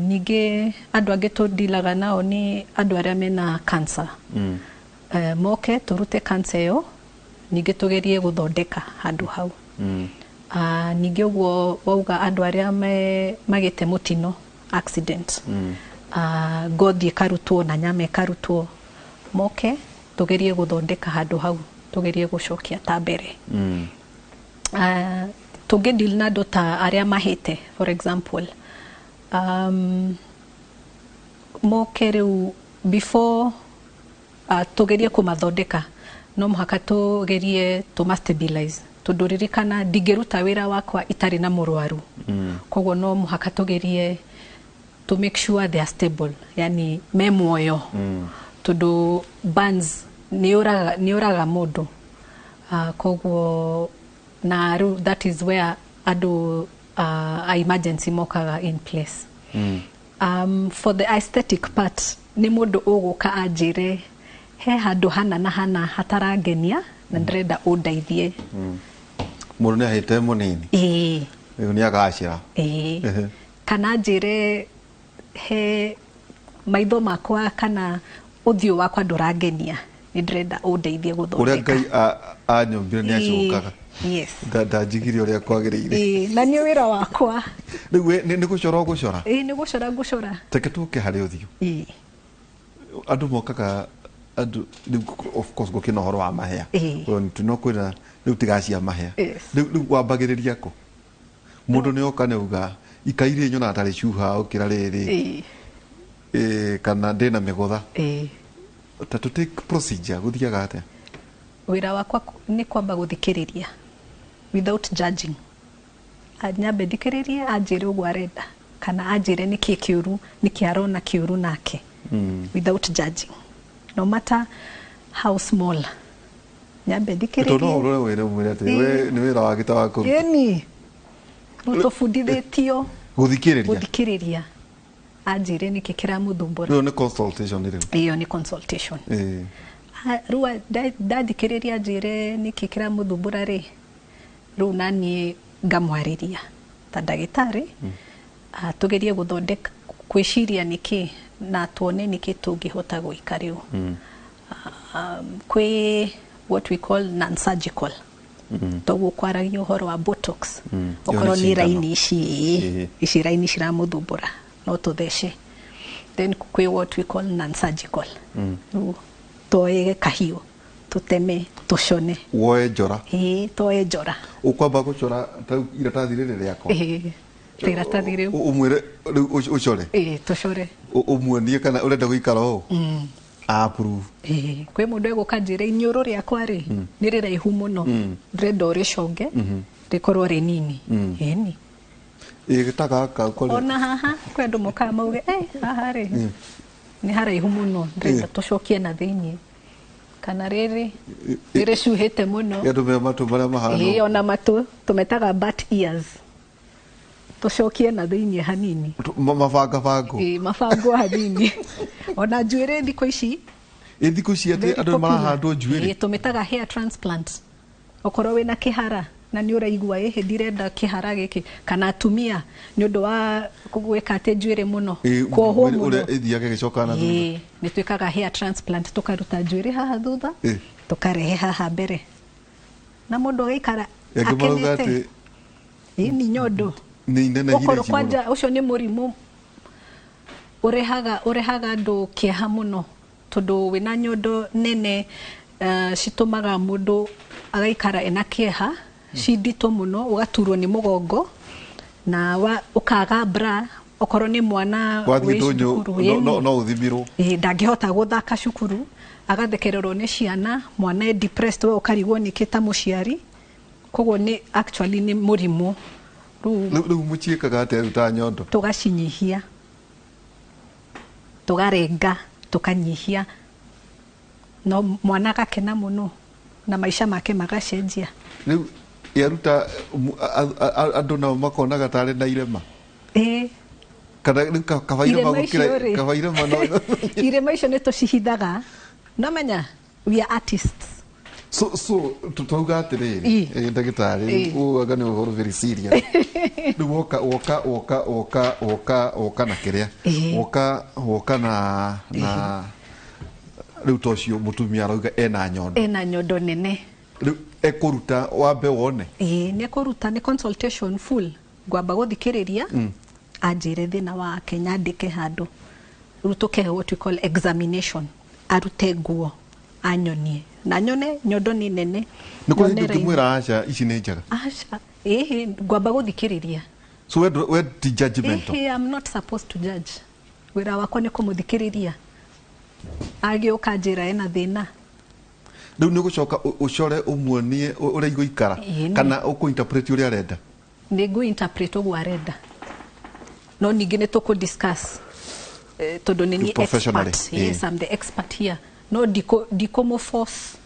Ningĩ andũ angĩ tũndilaga nao nĩ andũ arĩa mena cancer. Moke tũrute cancer ĩyo, ningĩ tũgerie gũthondeka handũ hau. Ningĩ ũguo wauga, andũ arĩa magĩte mũtino, accident, ngothi ĩkarutwo na nyama ĩkarutwo, moke tũgerie gũthondeka handũ hau, tũgerie gũcokia ta mbere. Tũngĩ deal na andũ ta arĩa mahĩte, for example, moke rĩu before tũgerie kũmathondeka, no mũhaka tũgerie tũma stabilize, tondũ ririkana ndingĩruta wĩra wakwa itarĩ na mũrwaru. Koguo no mũhaka tũgerie to make sure they are stable, yani me muoyo, tondũ burns nĩ ũraga mũndũ. Koguo na rĩu that is where andũ a emergency mokaga in place. For the aesthetic part, nĩ mũndũ ũgũka anjĩre he handũ hana na hana hatarangenia na ndĩrenda ũndeithie. Mũndũ nĩ ahĩte mũnini, rĩu nĩ agacĩra. Ĩĩ. Kana njĩre he maitho makwa kana ũthiũ wakwa ndũrangenia, nĩ ndĩrenda ũndeithie ũrĩa gũthondeka. Ngai anyũmbire nĩ acokaga. Ndanjigire ũrĩa kwagĩrĩire. Ĩĩ, na nĩ wĩra wakwa. Rĩu we, nĩ gũcora ũgũcora? Ĩĩ, nĩ gũcora ngũcora. Reke tũke harĩ ũthiũ. Andũ mokaga, andũ rĩu of course gũkĩna ũhoro wa mahĩa. Ũyũ no kwĩra rĩu tigacia mahĩa. Rĩu wambagĩrĩria kũ? Mũndũ nĩ oka nĩ auga ikairĩ nyonaga tarĩ cuha ũkĩra rĩrĩ, kana ndĩna mĩgũtha. Ta tũ take procedure, gũthiaga atĩa? Wĩra wakwa nĩ kwamba gũthikĩrĩria without judging. Nyambe thikĩrĩrie, anjĩre ũguo arenda kana anjĩre nĩkĩ kĩũru, nĩkĩ arona kĩũru nake, without judging, no matter how small, nyambe Tondũ no thikĩrĩrie. ũrore wĩre ũmwĩre atĩ we nĩ wĩra wake ta wa kũruta. Ĩni, rĩu tũbundithĩtio gũthikĩrĩria. Gũthikĩrĩria, anjĩre nĩkĩ kĩramũthumbũra. Ĩyo nĩ consultation rĩu. Ĩyo nĩ consultation. Rĩu ndathikĩrĩria anjĩre nĩkĩ kĩramũthumbũra rĩ, rĩu naniĩ ngamwarĩria ta ndagĩtarĩ, tũgerie gũthondeka kwĩciria nĩkĩ na tuone nĩkĩ tũngĩhota gwĩka rĩu. Kwĩ what we call non-surgical, toguo kwaragia ũhoro wa botox. Okorwo Ĩyo nĩ nĩ cindano. Raini ici, ici raini ciramũthumbũra, no tũthece. Then kwĩ what we call non-surgical. Rĩu tuoye kahiũ, tũteme, tũcone. Woe njora. Ĩĩ, tuoye njora. Ũkwamba gũcora ta rĩu iratathi rĩrĩ rĩakwa. Ĩĩ, ta iratathi rĩu. Ũmwĩre rĩu ũcore. Ĩĩ, tũcore. Ũmuonie kana ũrenda gũikara ũũ, approve. Ĩĩ, kwĩ mũndũ egũka njĩre iniũrũ rĩakwa rĩ nĩ rĩraihu mũno, ndĩrenda ũrĩconge rĩkorwo rĩnini. Ĩni. Ĩ ta gaka ũkore. Ona haha kwĩ andũ mokaga mauge, "Eh, haha rĩ nĩ haraihu mũno, ndĩrenda tũcokie na thĩiniĩ," kana rĩrĩ nĩ rĩcuhĩte mũno. Andũ me matũ marĩa mahana. Ĩĩ, ona matũ tũmetaga bat ears, tũcokie na thĩiniĩ hanini. Mabangabango. Ĩĩ, mabango hanini. Ona njuĩrĩ thikũ ici. Ĩ thikũ ici atĩ Very andũ popular. marahandwo njuĩrĩ. Ĩĩ, tũmĩtaga hair transplant. Okorwo wĩna kĩhara na nĩ ũraigua ĩhĩ ndirenda kĩhara gĩkĩ, kana atumia nĩ ũndũ wa gwĩka atĩ njuĩrĩ mũno, kuohwo ũrĩa mũno, ĩthiaga ĩgĩcokaga na thutha. Ĩĩ, nĩ twĩkaga hair transplant, tũkaruta njuĩrĩ haha thutha, tũkarehe haha mbere na mũndũ agaikara Angĩ marauga akenete. atĩ Ĩĩ, nĩ nyondo nĩ inenehire okorwo ici mũno. kwanja ũcio nĩ mũrimũ ũrehaga andũ kĩeha mũno, tondũ wĩna nyondo nene, citũmaga mũndũ agaikara ena kĩeha, ci nditũ mũno, ũgaturwo nĩ mũgongo na ũkaga bra okorwo nĩ mwana wathiĩ wĩ ndũnyũ cukuru, ĩni. No ũthimirwo. Ĩĩ, ndangĩhota gũthaka cukuru, agathekererwo nĩ ciana, mwana e depressed, we ũkarigwo nĩkĩ ta mũciari. Koguo nĩ actually nĩ mũrimũ rĩu. Rĩu mũciĩkaga atĩa rĩu ta nyondo? Tũgacinyihia, tũgarenga, tũkanyihia, no mwana agakena mũno na maica make magacenjia. Rĩu yaruta andũ nao makonaga tarĩ na irema. Ĩĩ. Kana rĩu kaba irema Irema gũkĩra icio rĩ. Kaba irema no Irema icio nĩ tũcihithaga, nomenya we are artists. So twauga atĩrĩrĩ, ndagĩtarĩ, ũũ anga nĩ ũhoro very serious. Rĩu woka woka woka woka woka woka na kĩrĩa, woka na rĩu ta ũcio mũtumia arauga ena nyondo. Ena nyondo nene. Rĩu ekũruta wambe wone? Ĩĩ, nĩ ekũruta, nĩ consultation full. Ngwamba gũthikĩrĩria, anjĩre thĩna wake, nyandĩke handũ, rĩu tũke what we call examination, arute nguo anyonie na nyone nyondo nĩ nene. Nĩ kũrĩ Nyone hĩndĩ raini. ũngĩmwĩra aca, ici nĩ njega? Aca, ĩhĩ, ngwamba gũthikĩrĩria. So we ti judgmental? Ĩhĩ, I'm not supposed to judge. Wĩra wakwa nĩ kũmũthikĩrĩria, agĩũka njĩra ena thĩna. Rĩu nĩ ũgũcoka ũcore ũmuonie ũrĩa igũikara? Ĩĩ, nĩ. Kana ũkũ-interpret ũrĩa arenda? Nĩ ngũ interpret ũguo arenda, no ningĩ nĩ tũkũ discuss, tondũ nĩ niĩ Professionally, expert. Yes, I'm the expert here, no ndikũmũ force.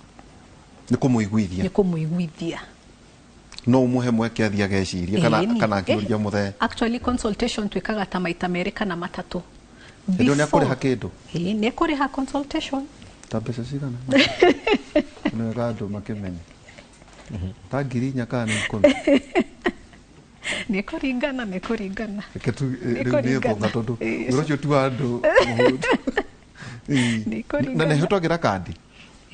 Nĩ kũmũiguithia. Nĩ kũmũiguithia. No ũmũhe mweke athiĩ agecirie kana Ĩĩ, kana akĩũria mũthee? Actually consultation twĩkaga ta maita merĩ kana matatũ. Hĩndĩ ĩyo nĩ akũrĩha Before- kĩndũ? Ĩĩ, nĩ ekũrĩha consultation. Ta mbeca cigana? Nĩ wega andũ makĩmenye, ta 4,000 kana nĩ 10,000? Nĩ kũringana. Reke tu Nĩ rĩu nĩ kũringana. thonga tondũ wĩra ũcio ti wa andũ. Ĩĩ. Nĩ Na kũringana. nĩ hũtagĩra kandi?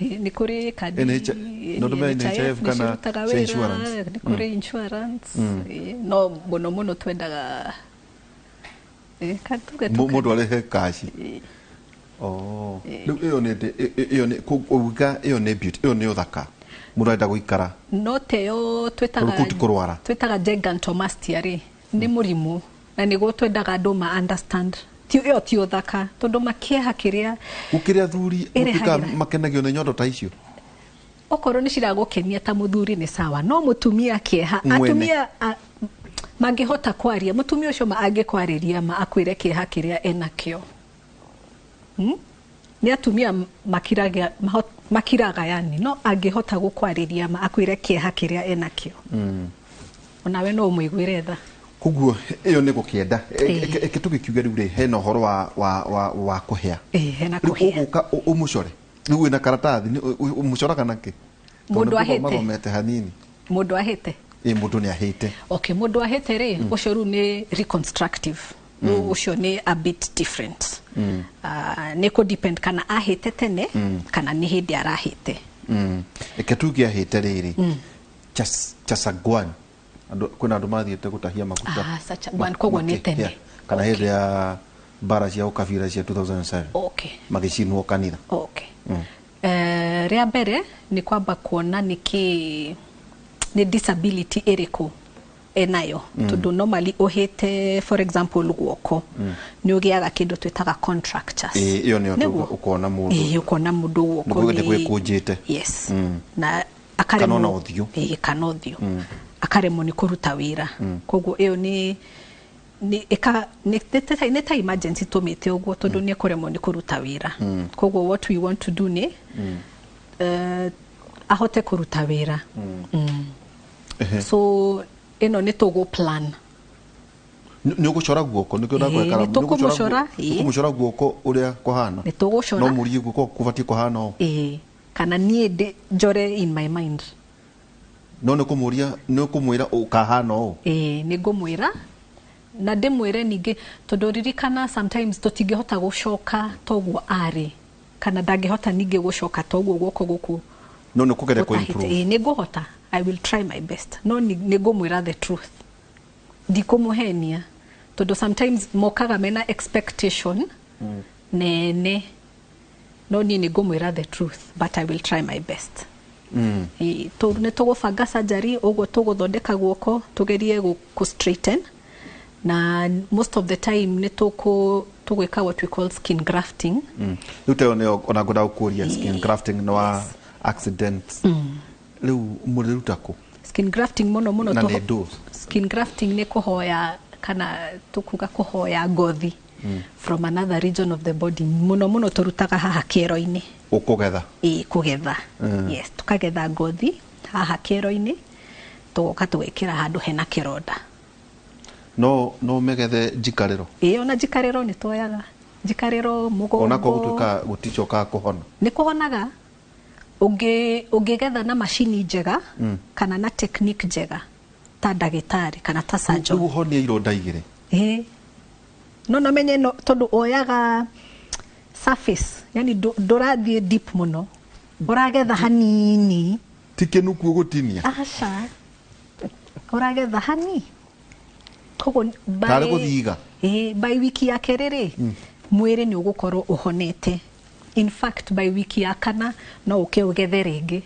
Ĩĩ, nĩ kũrĩ kandi. No ndũme NHIF kana nĩcirutaga cia wĩra, insurance. nĩ kũrĩ insurance. Ĩĩ, no mũno mũno twendaga, tuge Mũndũ arĩhe kaci. Oh. Rĩu ĩyo nĩ ĩyo nĩ uga ĩyo nĩ beauty, ĩyo nĩ ũthaka, mũndũ arenda gũikara. No teyo twĩtaga Tondũ kũu ti kũrwara. Twĩtaga gigantomastia rĩ, nĩ mũrimũ na nĩguo twendaga andũ ma understand ti ĩyo ti ũthaka, tondũ makĩeha kĩrĩa Gũkĩrĩ athuri ĩrehagĩra. gũtuĩka makenagio nĩ nyondo ta icio. Okorwo nĩ ciragũkenia ta mũthuri nĩ sawa, no mũtumia kĩeha, Mwene. Atumia mangĩhota kwaria, mũtumia ũcio ma angĩkwarĩria ma akwĩre kĩeha kĩrĩa enakĩo. Nĩ atumia makiraga, makiraga yani, no angĩhota gũkwarĩria ma akwĩre kĩeha kĩrĩa enakĩo, onawe no ũmũiguĩre tha. Koguo ĩyo nĩ gũkĩenda. Ĩĩ. Eke tũgĩkiuge rĩu rĩ, hena ũhoro wa kũhĩa. Ĩĩ, hena Rĩu kũhĩa. ũgũka ũmũcore rĩu wĩna karatathi, ũmũcoraga nakĩ? Tondũ Mũndũ nĩ ahĩte. mathomete hanini. Mũndũ ahĩte. Ĩ, mũndũ nĩ ahĩte. Okay, mũndũ ahĩte rĩ, ũcio rĩu nĩ reconstructive. Rĩu ũcio nĩ a bit different. Nĩ kũ depend kana ahĩte tene kana nĩ hĩndĩ arahĩte. Reke tuge ahĩte rĩrĩ Chasagwan, andũ kwĩna andũ mathiĩte gũtahia maguta. Ah, Sachagwan, koguo nĩ tene. Yeah, kana hĩndĩ ya mbara cia ũkabira cia 2007, magĩcinwo kanitha. Okay. Rĩa mbere nĩ kwamba kuona nĩkĩ, nĩ disability ĩrĩkũ enayo, tondũ normally ũhĩte, for example, guoko, nĩ ũgĩaga kĩndũ twĩtaga contractures. Ĩĩ, ĩyo nĩyo Nĩguo? Ũkona mũndũ. Ĩĩ, ũkona mũndũ guoko Nĩguo gwĩkũnjĩte. Yes, na akaremwo Kana ona ũthiũ. Ĩĩ, kana ũthiũ, akaremwo nĩ kũruta wĩra. Koguo ĩyo nĩ ĩka nĩ ta emergency tũmĩte ũguo, tondũ nĩ ekũremwo nĩ kũruta wĩra. Koguo what we want to do nĩ ahote kũruta wĩra. So ĩno nĩ tũgũ plan. Nĩ ũgũcora guoko nĩkĩo Ĩĩ, ndakweka. nĩ tũkũmũcora, ĩĩ. Kũmũcora guoko ũrĩa kũhana. Nĩ tũgũcora. No mũrie guoko kũbatiĩ kũhana ũũ. Ĩĩ, kana niĩ njore in my mind. No nĩ kũmũria, nĩ ũkũmwĩra ũkahana ũũ. Ĩĩ, nĩ ngũmwĩra na ndĩmwĩre ningĩ, tondũ ririkana sometimes tũtingĩhota gũcoka toguo arĩ, kana ndangĩhota ningĩ gũcoka toguo guoko gũkũ No nĩ kũgeria kũ gũtahĩte. improve. Ĩĩ, nĩ ngũhota, I will try my best, no nĩ ngũmwĩra the truth, ndikũmũhenia, tondũ sometimes mokaga mena expectation nene, no niĩ nĩ ngũmwĩra the truth, but I will try my best. Ĩĩ, nĩ tũgũbanga surgery ũguo tũgũthondeka guoko, tũgerie kũ straighten, na most of the time nĩ tũgwĩka what we call skin grafting. Rĩu ta ĩyo nĩyo ona ngwenda gũkũria, skin grafting nĩ wa accident rĩu mũrĩruta kũ? Skin grafting mũno mũno Na nĩ ndũ? Skin grafting nĩ kũhoya, kana tũkuga kũhoya ngothi from another region of the body. Mũno mũno tũrutaga haha kĩero-inĩ. Ũkũgetha? Ĩĩ, kũgetha. Yes, tũkagetha ngothi haha kĩero-inĩ, tũgoka tũgekĩra handũ hena kĩronda. No mĩgethe njikarĩro? Ĩĩ, ona njikarĩro nĩ tuoyaga, njikarĩro, mũgongo. Onakorwo gũtuĩka gũticokaga kũhona? Nĩ kũhonaga ũngĩgetha na macini njega kana na technique njega ta ndagĩtarĩ kana ta surgeon. Rĩu ũhonia ironda igĩrĩ? Ĩĩ, no namenye no tondũ oyaga surface, yani ndũrathiĩ deep mũno, ũragetha hanini. Ti kĩnuku ũgũtinia? Aca, ũragetha hani, koguo Tarĩ gũthiga. Ĩĩ, by wiki ya kerĩ rĩ, mwĩrĩ nĩ ũgũkorwo ũhonete. In fact, by wiki ya kana no ũke ũgethe rĩngĩ.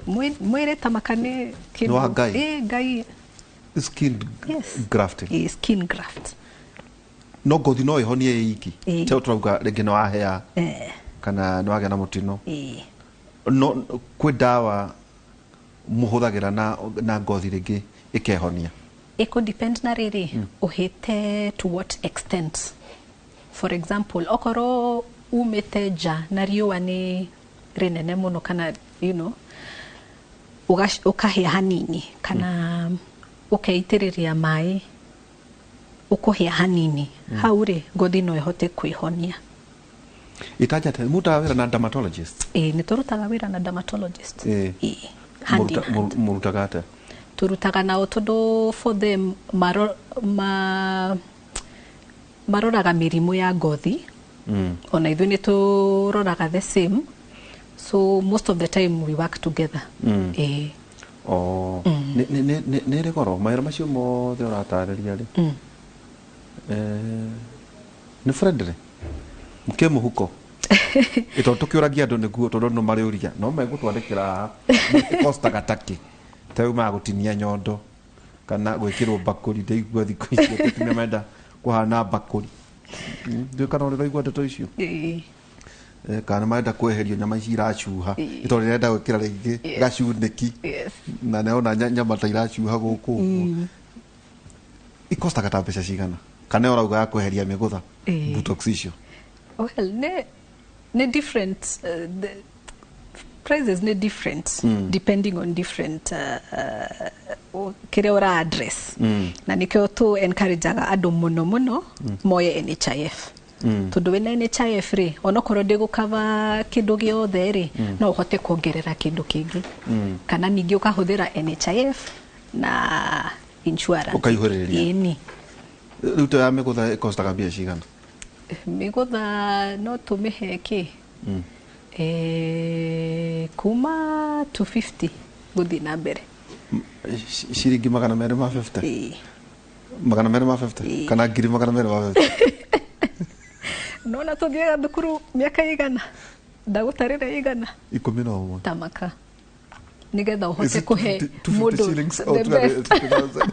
Mwĩrĩ ta maka nĩ Nĩ wa Ngai. Ĩĩ, Ngai. Skin Yes. grafting. Ĩĩ, skin graft. No ngothi no ĩhonie ĩ iki? Ĩĩ. Teo tũrauga rĩngĩ nĩ wahĩa kana nĩ wagĩa na mũtino. No kwĩ ndawa mũhũthagĩra na ngothi rĩngĩ ĩkehonia? Ĩkũ depend na rĩrĩ ũhĩte to what extent. For example, okorwo umĩte nja na riũa nĩ rĩnene mũno, kana ũkahĩa hanini kana ũkeitĩrĩria maĩ ũkũhĩa hanini, hau rĩ, ngothi no ĩhote kwĩhonia. Ĩtanja atĩa mũrutaga wĩra na dermatologist? Ĩĩ, nĩ tũrutaga wĩra na dermatologist. Ĩĩ, hand in hand. Mũrutaga atĩa? Tũrutaga nao tondũ for them maroraga mĩrimũ ya ngothi, ona ithuĩ nĩ tũroraga the same, so most of the time we work together. Ĩĩ. Oh. Nĩ ĩrĩ goro mawĩra macio mothe ũratarĩria rĩ? Nĩ friendly kĩ mũhuko? Ĩ, tondũ tũkĩũragia andũ nĩguo, tondũ andũ marĩũria no megũtwandĩkĩra haha ĩkostaga takĩ, ta rĩu magũtinia nyondo kana gwĩkĩrwo mbakũri. Ndaigua thikũ ici atumia menda kũhana mbakũri. Ndiũĩ kana ũrĩ ũraigua ndeto icio. Ĩĩ. Kana marenda kweherio nyama ici iracuha tondũ nĩarenda gwĩkĩra rĩngĩ gacunĩki na nĩarona nyama ta iracuha gũkũ ũguo. Ikostaga ta mbeca cigana kana ũrauga ya kweheria mĩgũtha, botox icio? Well, ne different, the prices ne different depending on different kiria ura address, na nikio tu encourageaga andu muno muno moye NHIF, tondu wina NHIF ri, onokorwo ndigukava kindu giothe ri, no uhote kuongerera kindu kingi, kana ningi ukahuthira NHIF na insurance. Ũkaihũrĩrĩria. Ĩni. Rĩu to ya mĩgũtha ĩkostaga mbia cigana? Mĩgũtha no tũmĩhe kĩ kuma 250 gũthiĩ na mbere. Ciringi 250? Ĩĩ. 250? Ĩĩ. Kana 250,000? Nona tũthiaga thukuru mĩaka igana, ndagũtarĩra igana. 11. Tamaka nigetha Is ũhote it kũhe 250 mũndũ shillings or the best. 250,000?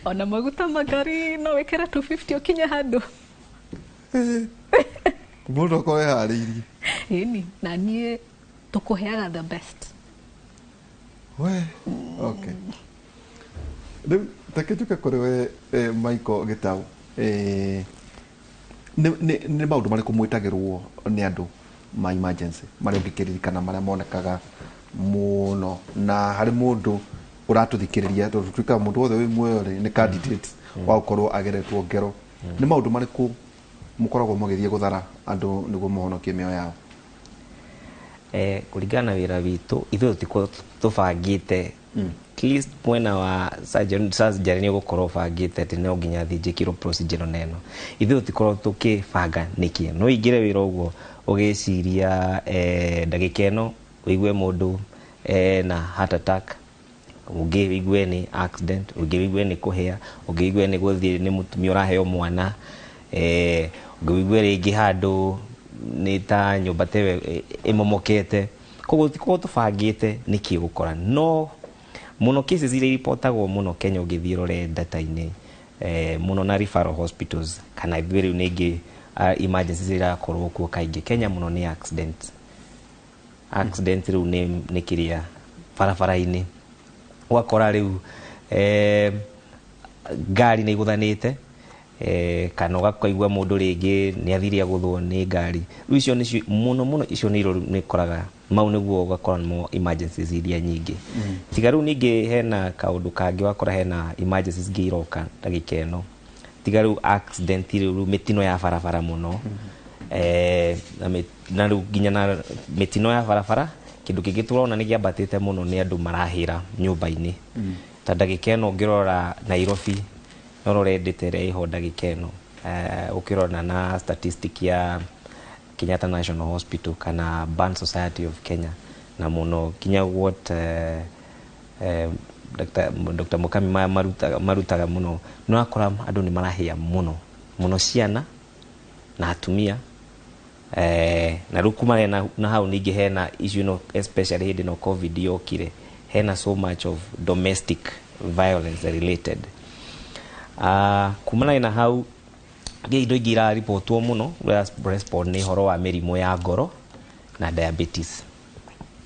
Ona maguta magari no wĩkĩre 250 ũkinye handũ. Mũndũ akorwo eharĩirie. Ĩni, na niĩ tũkũheaga the best. We, okay. Rĩu take njuke kũrĩ we, Michael Gĩtaũ. Nĩ maũndũ marĩkũ mwĩtagĩrwo nĩ andũ ma emergency marĩa ũngĩkĩririkana, marĩa monekaga mũno, na harĩ mũndũ ũratũthikĩrĩria, tondũ tuĩkaga mũndũ wothe wĩ muoyo rĩ nĩ candidate wa gũkorwo ageretwo ngero, nĩ maũndũ marĩkũ mũkoragwo mũgĩthiĩ gũthara andũ nĩguo mũhonokie mĩoyo yao? Kũringana na wĩra witũ, ithuĩ tũtikoragwo tũbangĩte. At least mwena wa surgery nĩ ũgũkorwo ũbangĩte atĩ no nginya thiĩ njĩkĩrwo procedure ĩno na ĩno. Ithuĩ tũtikoragwo tũkĩbanga nĩkĩ. No ũingĩre wĩra ũguo ũgĩciria ndagĩka ĩno ũigue mũndũ na heart attack, ũngĩ ũigue nĩ accident, ũngĩ ũigue nĩ kũhĩa, ũngĩ ũigue nĩ gũthiĩ nĩ mũtumia ũraheo mwana, ũngĩ ũigue rĩngĩ handũ nĩ ta nyũmba ta ĩyo ĩmomokete. Koguo tũtikoragwo tũbangĩte nĩkĩ gũkora, no mũno cases iria iripotagwo mũno Kenya, ũngĩthiĩ ũrore data-inĩ, mũno na referral hospitals kana ithuĩ rĩu nĩngĩ emergencies irakorwo kuo kaingĩ Kenya mũno nĩ accident. Accident rĩu nĩ kĩrĩa barabara-inĩ, ũgakora rĩu ngari nĩ igũthanĩte, kana ũgakaigua mũndũ rĩngĩ nĩ athire agũthwo nĩ ngari. Rĩu icio nĩcio mũno mũno, icio nĩ irwo nĩ koraga mau nĩguo ũgakora nĩmo emergencies iria nyingĩ. Tiga rĩu ningĩ hena kaũndũ kangĩ, wakora hena emergencies ingĩ iroka ndagĩka ĩno, tiga rĩu accident, rĩu mĩtino ya barabara mũno, na rĩu nginya na mĩtino ya barabara, kĩndũ kĩngĩ tũrona nĩ kĩambatĩte mũno nĩ andũ marahĩra nyũmba-inĩ. Ta ndagĩka ĩno ũngĩrora Nairobi, no ũrore data ĩrĩa ĩho ndagĩka ĩno, ũkĩrora na statistic ya Kenyatta National Hospital kana Burn Society of Kenya, na mũno nginya what Dr. Mukami marutaga mũno, nĩ ũrakora andũ nĩ marahĩa mũno mũno, ciana na atumia, na rĩu kumana na hau ningĩ hena issue ĩno, especially hĩndĩ ĩno COVID yokire, hena so much of domestic violence related. Kumana na hau ngĩ indo ingĩ iraribotwo mũno respond nĩ ũhoro wa mĩrimũ ya ngoro na diabetes.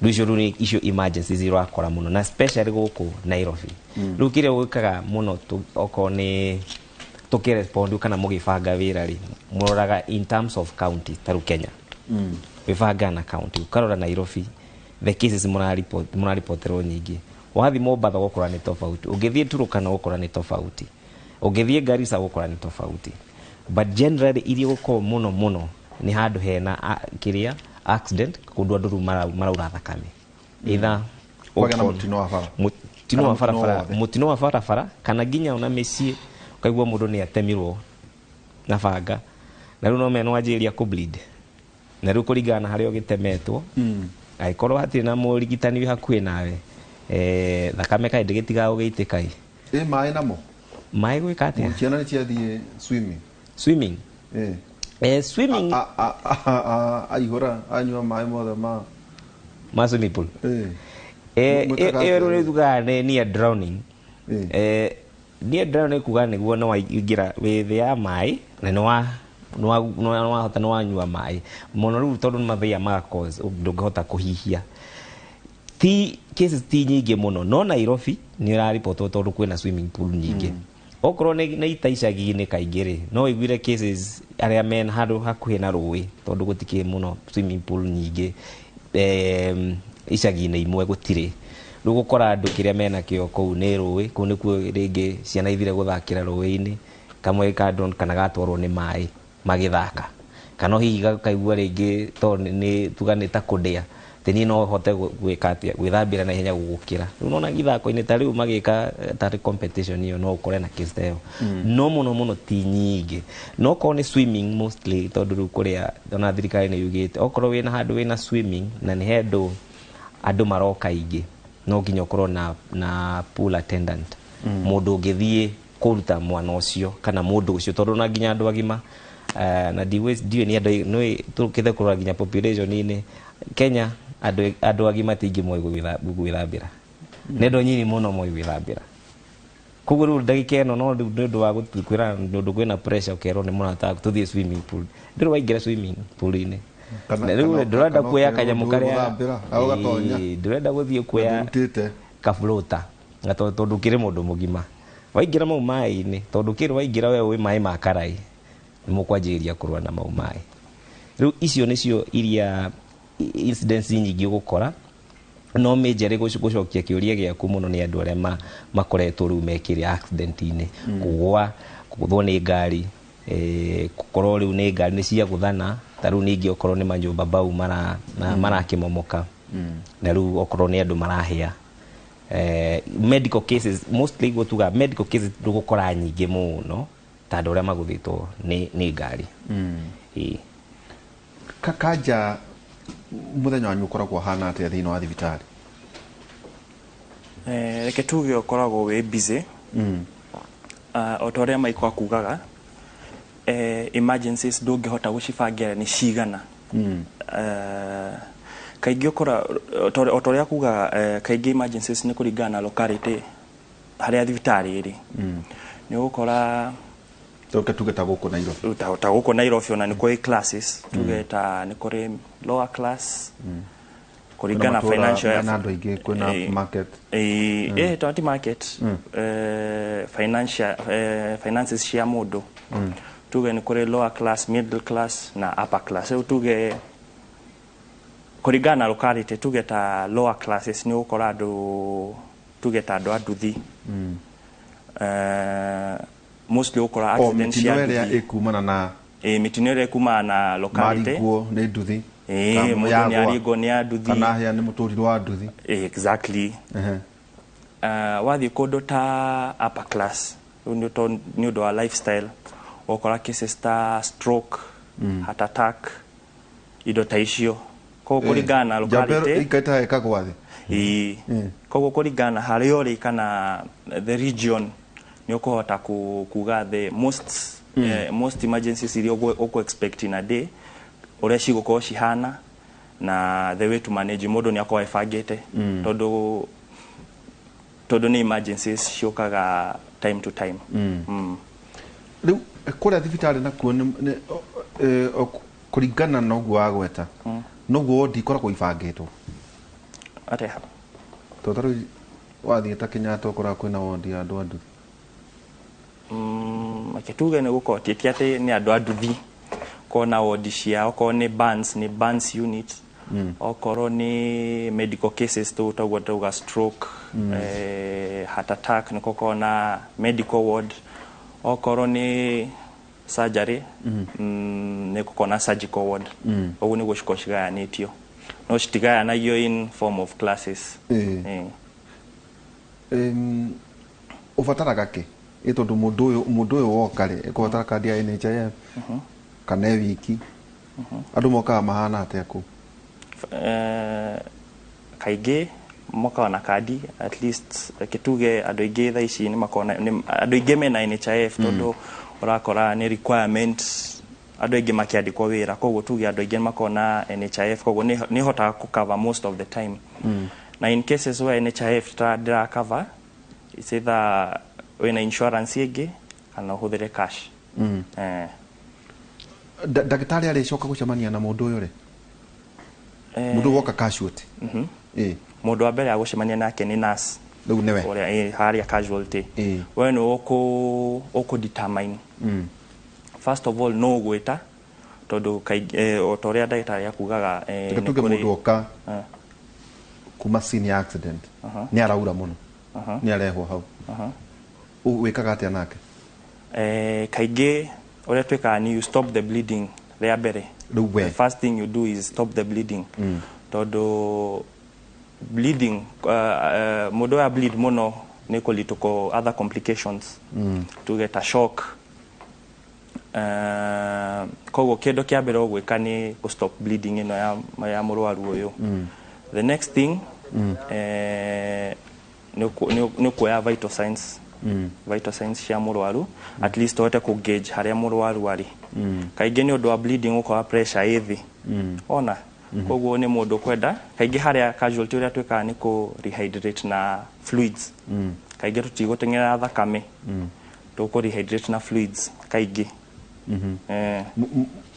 Rĩu icio rĩu nĩ icio emergencies irakora mũno, na especially gũkũ Nairobi. Rĩu kĩrĩa gwĩkaga mũno okorwo nĩ tũkĩrespond kana mũgĩbanga wĩra rĩ, mũroraga in terms of county. Ta rĩu Kenya wĩbangaga na county, ũkarora Nairobi the cases mũraripoterwo nyingĩ. Wathiĩ Mombatha ũgũkora nĩ tofauti, ũngĩthiĩ Turukana ũgũkora nĩ tofauti, ũngĩthiĩ Garissa ũgũkora nĩ tofauti, but generally iria gũkorwo mũno mũno nĩ handũ hena kĩrĩa accident, kũndũ andũ rĩu maraura thakame either Kwagĩa na mũtino wa bara. Mũtino wa Kana mũtino barabara. wothe. Mũtino wa barabara kana nginya ona mĩciĩ, ũkaigua mũndũ nĩ atemirwo na banga, na rĩu no mena wanjĩrĩria kũ bleed, na rĩu kũringana na harĩa ũgĩtemetwo, angĩkorwo hatirĩ na mũrigitani wĩ hakuhĩ nawe, thakame kaĩ ndĩgĩtigaga gũgĩitĩka ĩ. Ĩ maĩ namo? Maĩ gwĩka atĩa? Ciana nĩ ciathiĩ swimming. Swimming? Eh. Swimming. Aihũra anyua maĩ mothe ma Ma swimming pool. Eh. Mwĩkaga Ĩyo atĩa? rĩu tugaga nĩ near drowning. Eh. Near drowning kuga nĩguo nĩ waingĩra wĩ thĩ ya maĩ na nĩ wa Nĩwahota nĩwanyua maĩ mũno rĩu tondũ nĩ mathĩa ma cause ndũngĩhota kũhihia. Ti cases ti nyingĩ mũno, no Nairobi nĩ ũraribotwo tondũ kwĩna swimming pool nyingĩ. Okorwo nĩ ita icagi-inĩ, kaingĩ rĩ no ũiguire cases arĩa men handũ hakuhĩ na rũĩ, tondũ gũtikĩrĩ mũno swimming pool nyingĩ. Icagi-inĩ imwe gũtirĩ. Rĩu gũkora andũ kĩrĩa menakĩo kũu nĩ rũĩ, kũu nĩkuo rĩngĩ ciana ithire gũthakĩra rũĩ-inĩ, kamwe ka drown kana gatwarwo nĩ maĩ magĩthaka, kana hihi gakaigua rĩngĩ to nĩ tuga nĩ ta kũndĩa, atĩ niĩ no hote gwĩka atĩa, gwĩthambĩra na ihenya gũgũkĩra. Rĩu nona ithako-inĩ ta rĩu magĩka tarĩ competition ĩyo, no ũkore na case ta ĩyo, no mũno mũno ti nyingĩ. No korwo nĩ swimming mostly, tondũ rĩu kũrĩa ona thirikari nĩ yugĩte okorwo wĩna handũ wĩna swimming na nĩ handũ andũ maroka aingĩ, no nginya ũkorwo na pool attendant, mũndũ ũngĩthiĩ kũruta mwana ũcio kana mũndũ ũcio, tondũ na nginya andũ agima na ndiũĩ nĩ andũ nĩ tũkĩte kũrora nginya population-inĩ Kenya, andũ agima ti aingĩ moĩ gwĩthambĩra, nĩ andũ anyinyi mũno moĩ gwĩthambĩra. Koguo rĩu ndagĩka ĩno no rĩu nĩ ũndũ wa kwĩra nĩ ũndũ kwĩna pressure, ũkerwo nĩ mũrata waku tũthiĩ swimming pool, ndĩrĩ waingĩra swimming pool-inĩ. Na rĩu ndũrenda kana kuoya ũkerwo kanyamũ ndũĩ karĩa gũthambĩra, na ũgatonya. Ĩĩ, ndũrenda gũthiĩ kuoya Ndũrutĩte. kaflota na tondũ ũkĩrĩ mũndũ mũgima waingĩra mau maĩ-inĩ, tondũ kĩrĩ waingĩra we ũĩ maĩ ma karai nĩ mũkwanjĩrĩria kũrũa na mau maĩ. Rĩu icio nĩcio iria incidents nyingĩ ũgũkora, no majorly gũcokia kĩũria gĩaku mũno nĩ andũ arĩa makoretwo rĩu mekĩre accident-inĩ, kũgũa, kũgũthwo nĩ ngari, gũkorwo rĩu nĩ ngari nĩ ciagũthana, ta rĩu ningĩ okorwo nĩ manyũmba bau marakĩmomoka, na rĩu okorwo nĩ andũ marahĩa, medical cases mostly, gũtuga medical cases ndũgũkora nyingĩ mũno ta andũ arĩa magũthĩtwo nĩ ngari. Ĩĩ. Kanja, mũthenya wanyu ũkoragwo ũhana atĩa thĩinĩ wa thibitarĩ? Reke tuge ũkoragwo wĩ busy. O ta ũrĩa Michael akugaga, emergencies ndũngĩhota gũcibangĩra nĩ cigana. Kaingĩ ũkora o ta ũrĩa akugaga, kaingĩ emergencies nĩ kũringana na locality harĩa thibitarĩ ĩrĩ. Nĩ ũgũkora Tũke tuge ta gũkũ Nairobi. Ta gũkũ Nairobi ona nĩ kũrĩ classes, tuge ta nĩ kũrĩ lower class kũringana na Kwĩna matũũra financial mena andũ aingĩ, kwĩna market. To ti market, financial, finances cia mũndũ. Tuge nĩ kũrĩ lower class, middle class na upper class. Rĩu tuge kũringana na locality, tuge ta lower classes nĩ ũgũkora andũ, tuge ta andũ a nduthi, mostly ũgũkora O accident mĩtino cia ĩrĩa nduthi. ĩkumana na Mĩtino ĩrĩa ĩkumana na locality. Maringwo nĩ nduthi. Kana mũndũ nĩ yagwa. aringwo nĩ a nduthi. Kana hĩa nĩ mũtũrirũ wa nduthi. Exactly. Wathiĩ kũndũ ta upper class, rĩu nĩ ũndũ wa lifestyle ũgũkora cases ta stroke, heart attack, indo ta icio. Koguo kũringana na Njamba locality. ĩikaita ĩkagwa thĩ. Ĩĩ. Koguo kũringana na harĩa ũrĩ kana the region nĩ ũkũhota kuga the most emergencies iria ũkũ expect in a day, ũrĩa cigũkorwo cihana na the way to manage. Mũndũ nĩ akorwo ebangĩte, tondũ nĩ emergencies ciũkaga time to time. Rĩu kũrĩa thibitarĩ nakuo kũringana na ũguo wagweta, noguo wondi ikoragwo ibangĩtwo? Atĩa? Tondũ ta rĩu wathiĩ ta Kenyatta ũkoraga kwĩna wondi ya andũ a nduthi. Reke tuge nĩ gũkorwo ti atĩ nĩ andũ a nduthi kona wondi cia, okorwo nĩ burns nĩ burns unit, okorwo nĩ medical cases tu toguo tauga stroke, heart attack, nĩ gũkorwo na medical ward, okorwo nĩ surgery, nĩ gũkorwo na surgical ward. Ũguo nĩguo cikorwo cigayanĩtio, no citigayanagio in form of classes. Ũbataraga kĩ? Ĩ tondũ mũndũ ũyũ woka rĩ, ĩkũbatara kandi ya NHIF kana ĩ wiki? Andũ mokaga mahana atĩa kũu? Kaingĩ mokaga na kandi at least. Reke tuge andũ aingĩ thaa ici nĩ makoragwo andũ aingĩ mena NHIF, tondũ ũrakora nĩ requirement andũ aingĩ makĩandĩkwo wĩra. Koguo tuge andũ aingĩ nĩ makoragwo na NHIF, koguo nĩ ĩhotaga kũ cover most of the time. Na in cases where NHIF ndĩra cover, it's either wĩna insurance ĩngĩ kana ũhũthĩre cash. Ndagĩtarĩ arĩcoka gũcemania na mũndũ ũyũ rĩ, mũndũ woka casualty? Ĩ. Mũndũ wa mbere agũcemania nake nĩ nurse. Rĩu nĩwe. Ũrĩa harĩa casualty. We nĩ ũkũ determine first of all no ũgwĩta, tondũ kaingĩ o ta ũrĩa ndagĩtarĩ akugaga, Reke nĩ tuge kũrĩ mũndũ oka kuma scene ya accident, nĩ araura mũno, nĩ arehwo hau. Wĩkaga atĩa nake? Kaingĩ ũrĩa twĩkaga nĩ you stop the bleeding rĩa mbere. Rĩu we. The first thing you do is stop the bleeding, tondũ bleeding, mũndũ ũyũ bleed mũno nĩ kũ lead to other complications, tuge ta shock. Koguo kĩndũ kĩa mbere ũgwĩka nĩ gũ stop bleeding ĩno ya mũrwaru ũyũ. The next thing nĩ kuoya vital signs cia mũrwaru, at least ũhote kũ gauge harĩa mũrwaru arĩ. Kaingĩ nĩ ũndũ wa bleeding ũkora pressure ĩ thĩ ona, koguo nĩ mũndũ kwenda kaingĩ harĩa casualty ũrĩa twĩkaga nĩ kũ rehydrate na fluids. Kaingĩ tũtigũteng'era thakame, tũkũ rehydrate na fluids kaingĩ.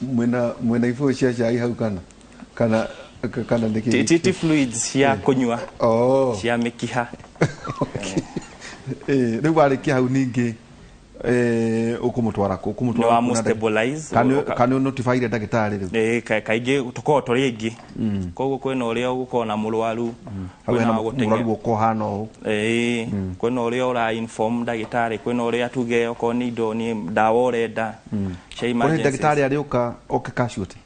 Mwĩna ibũyũ cia cai hau kana nĩ kĩ? Ti fluids cia kũnyua, Oh. cia mĩkiha. Rĩu warĩkia hau ningĩ ũkũmũtwara kũ? Ũkũmũtwara Nĩ wa kũ na stabilize. Kana ũnotifyire ndagĩtarĩ rĩu? Kaingĩ tũkoragwo tũrĩ aingĩ, koguo kwĩna ũrĩa ũgũkorwo na mũrwaru, Hau kwĩna hena wa gũteng'era. mũrwaru ũka ũhana ũũ. Ĩĩ, kwĩna ũrĩa ũra inform ndagĩtarĩ, kwĩna ũrĩa tuge okorwo nĩ indo, nĩ ndawa ũrenda cia Kũrĩ emergencies. ndagĩtarĩ arĩũka oke casualty?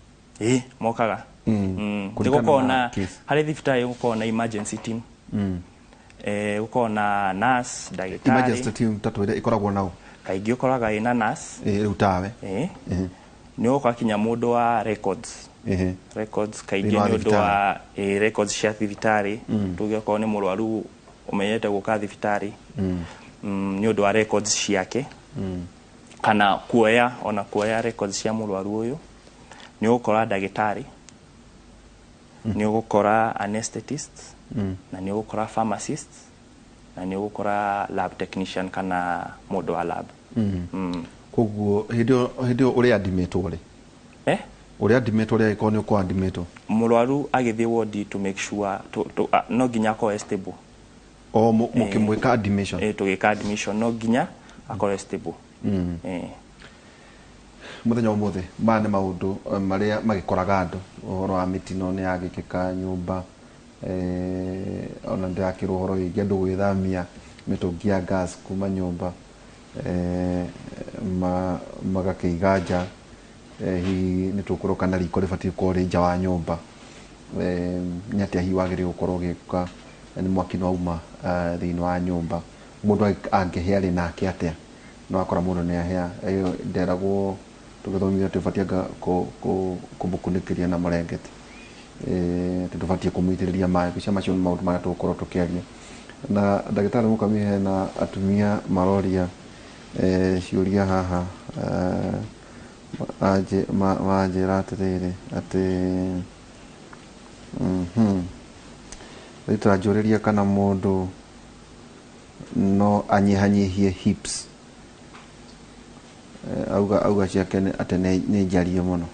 Ĩĩ, mokaga. Kũringana Nĩgũkorwo na na case. harĩ thibitarĩ gũkorwo na emergency team. Gũkorwo na nurse, ndagĩtarĩ. Emergency team ta twĩre ĩkoragwo nao? Kaingĩ ũkoraga ĩna nurse. Rĩu tawe. Ĩĩ. Nĩ ũgũkora kinya mũndũ wa records. Records kaingĩ Thĩinĩ wa nĩ ũndũ wa records cia thibitarĩ. Tuge okorwo nĩ mũrwaru ũmenyete gũka thibitarĩ, nĩ ũndũ wa records ciake, kana kuoya ona kuoya records cia mũrwaru ũyũ. Nĩ ũgũkora ndagĩtarĩ, nĩ ũgũkora anesthetist, na nĩ ũgũkora pharmacist, na nĩ ũgũkora lab technician kana mũndũ wa lab. Koguo hĩndĩ ĩyo ũrĩa admitwo rĩ? Eh? Ũrĩa admitwo rĩ, angĩkorwo nĩ ũkũ admitwo? Mũrwaru agĩthiĩ wodi, to make sure no nginya akorwo e stable. O mũkĩmwĩka admission? Tũgĩka admission no nginya akorwo e stable. Mũthenya ũmũthĩ maya nĩ maũndũ marĩa magĩkoraga andũ, ũhoro wa mĩtino nĩ yagĩkĩka nyũmba, ona ndĩrakĩrwo ũhoro wĩgiĩ andũ gwĩthamia mĩtũngi ya gas kuma nyũmba, magakĩiga nja. Hihi nĩ tũkũrwo kana riko rĩbatiĩ gũkorwo rĩ nja wa nyũmba? Nĩ atĩa hihi wagĩrĩirwo gũkorwo ũgĩka nĩ mwaki nĩ wauma thĩinĩ wa nyũmba? Mũndũ angĩhĩa rĩ nake atĩa? Nĩ wakora mũndũ nĩ ahĩa. Ĩyo nderagwo tũgĩthomithio atĩ ũbatiĩ anga kũmũkunĩkĩria na mũrengeti, atĩ ndũbatiĩ kũmũitĩrĩria maĩ. Ngwĩciria macio nĩ maũndũ marĩa tũgũkorwo tũkĩaria na ndagĩtarĩ Mũkami. Hena atumia maroria ciũria haha, manjĩra atĩrĩrĩ atĩ rĩu tũranjũrĩria kana mũndũ no anyihanyihie hips. Auga ciake atĩ nĩ njarie mũno.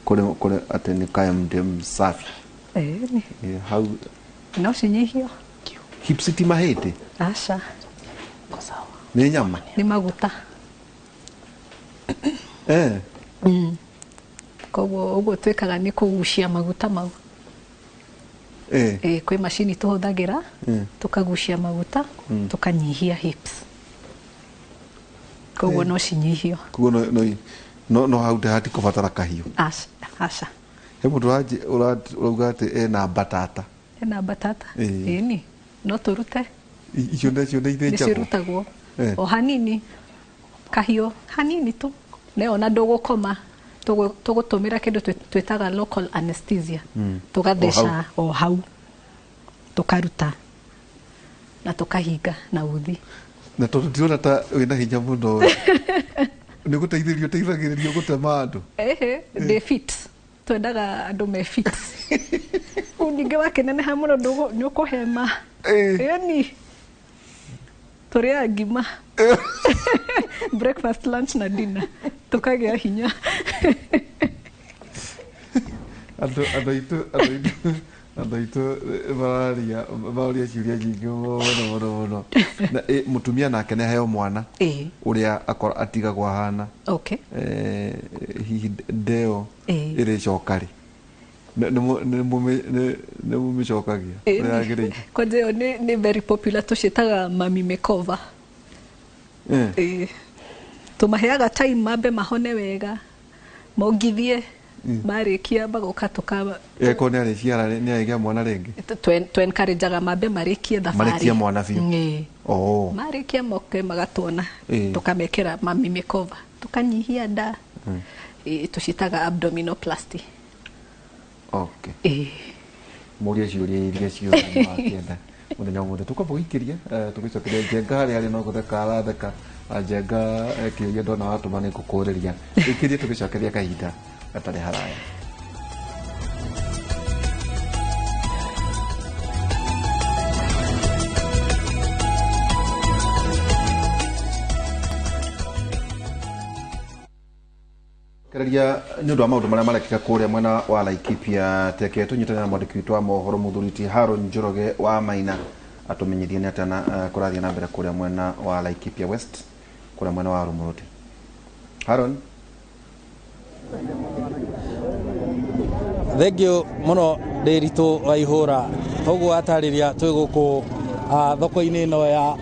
Kũrĩ atĩ nĩ kae msafi. Ĩni. Hau. No cinyihio. Hips ti mahĩndĩ? Aca. Nĩ nyama? Nĩ maguta. Koguo ũguo twĩkaga nĩ kũgucia maguta mau. Kwĩ macini tũhũthagĩra, tũkagucia maguta, tũkanyihia hips, koguo no cinyihio. Koguo no hau hatikũbatara kahiũ? Aca, aca. He mũndũ ũrauga atĩ ena mbatata. Ena mbatata? Ĩĩ. Ĩni, no tũrute. Icio nacio nĩ ithĩnjagwo? Nĩcirutagwo. O hanini, kahiũ hanini tu, ne ona ndũgũkoma. Tũgũtũmĩra kĩndũ twĩtaga local anesthesia, tũgatheca o hau, tũkaruta na tũkahinga na uthi. Na tondũ ndirona ta wĩna hinya mũno, nĩ gũteithĩrĩrio ũteithagĩrĩrio gũtema andũ? Ehe, ndĩ fit. Twendaga andũ me fit. Rĩu ningĩ wakĩneneha mũno nĩ ũkũhema. Ĩni, tũrĩaga ngima. Breakfast, lunch na dinner, tũkagĩa hinya. Andũ aitũ mararia maroria ciũria nyingĩ mũno mũno mũno. Na mũtumia nake nĩ aheo mwana, ũrĩa akora atigagwo ahana, hihi ndeo ĩrĩcoka rĩ? Nĩ mũmĩcokagia ũrĩa yagĩrĩire? Kwanja ĩyo nĩ very popular, tũciĩtaga mummy makeover. Tũmaheaga time mambe mahone wega, mongithie, marĩkia magoka tũka Ĩkorwo nĩ arĩciara, nĩ arĩgĩa mwana rĩngĩ? Tũ encourageaga mambe marĩkie thabarĩ. Marĩkie mwana biũ. Oh. Marĩkia moke magatuona, tũkamekĩra mummy makeover, tũkanyihia nda. Tũciĩtaga abdominoplasty. Mũrie ciũria iria ciothe makĩenda mũthenya ũmũthĩ, tũkwamba gũikĩria tũgĩcokeria Njenga harĩa arĩ no gũtheka aratheka. Njenga, kĩũria ndona watũma nĩ ngũkũrĩria, ĩkĩrie tũgĩcokeria kahinda gatarĩ haraya. Kereria nĩ ũndũ wa maũndũ marĩa marekĩka kũrĩa mwena wa Laikipia, teke tũnyitane na mwandĩki witũ wa mohoro mũthuri ti Haron Njoroge wa Maina atũmenyithie nĩ atĩa na kũrathiĩ na mbere kũrĩa mwena wa Laikipia West, kũrĩa mwena wa Rumuruti. Haron. Thengio mũno, Ndĩritũ wa Ihũra. Toguo watarĩria, twĩ gũkũ thoko-inĩ ĩno ya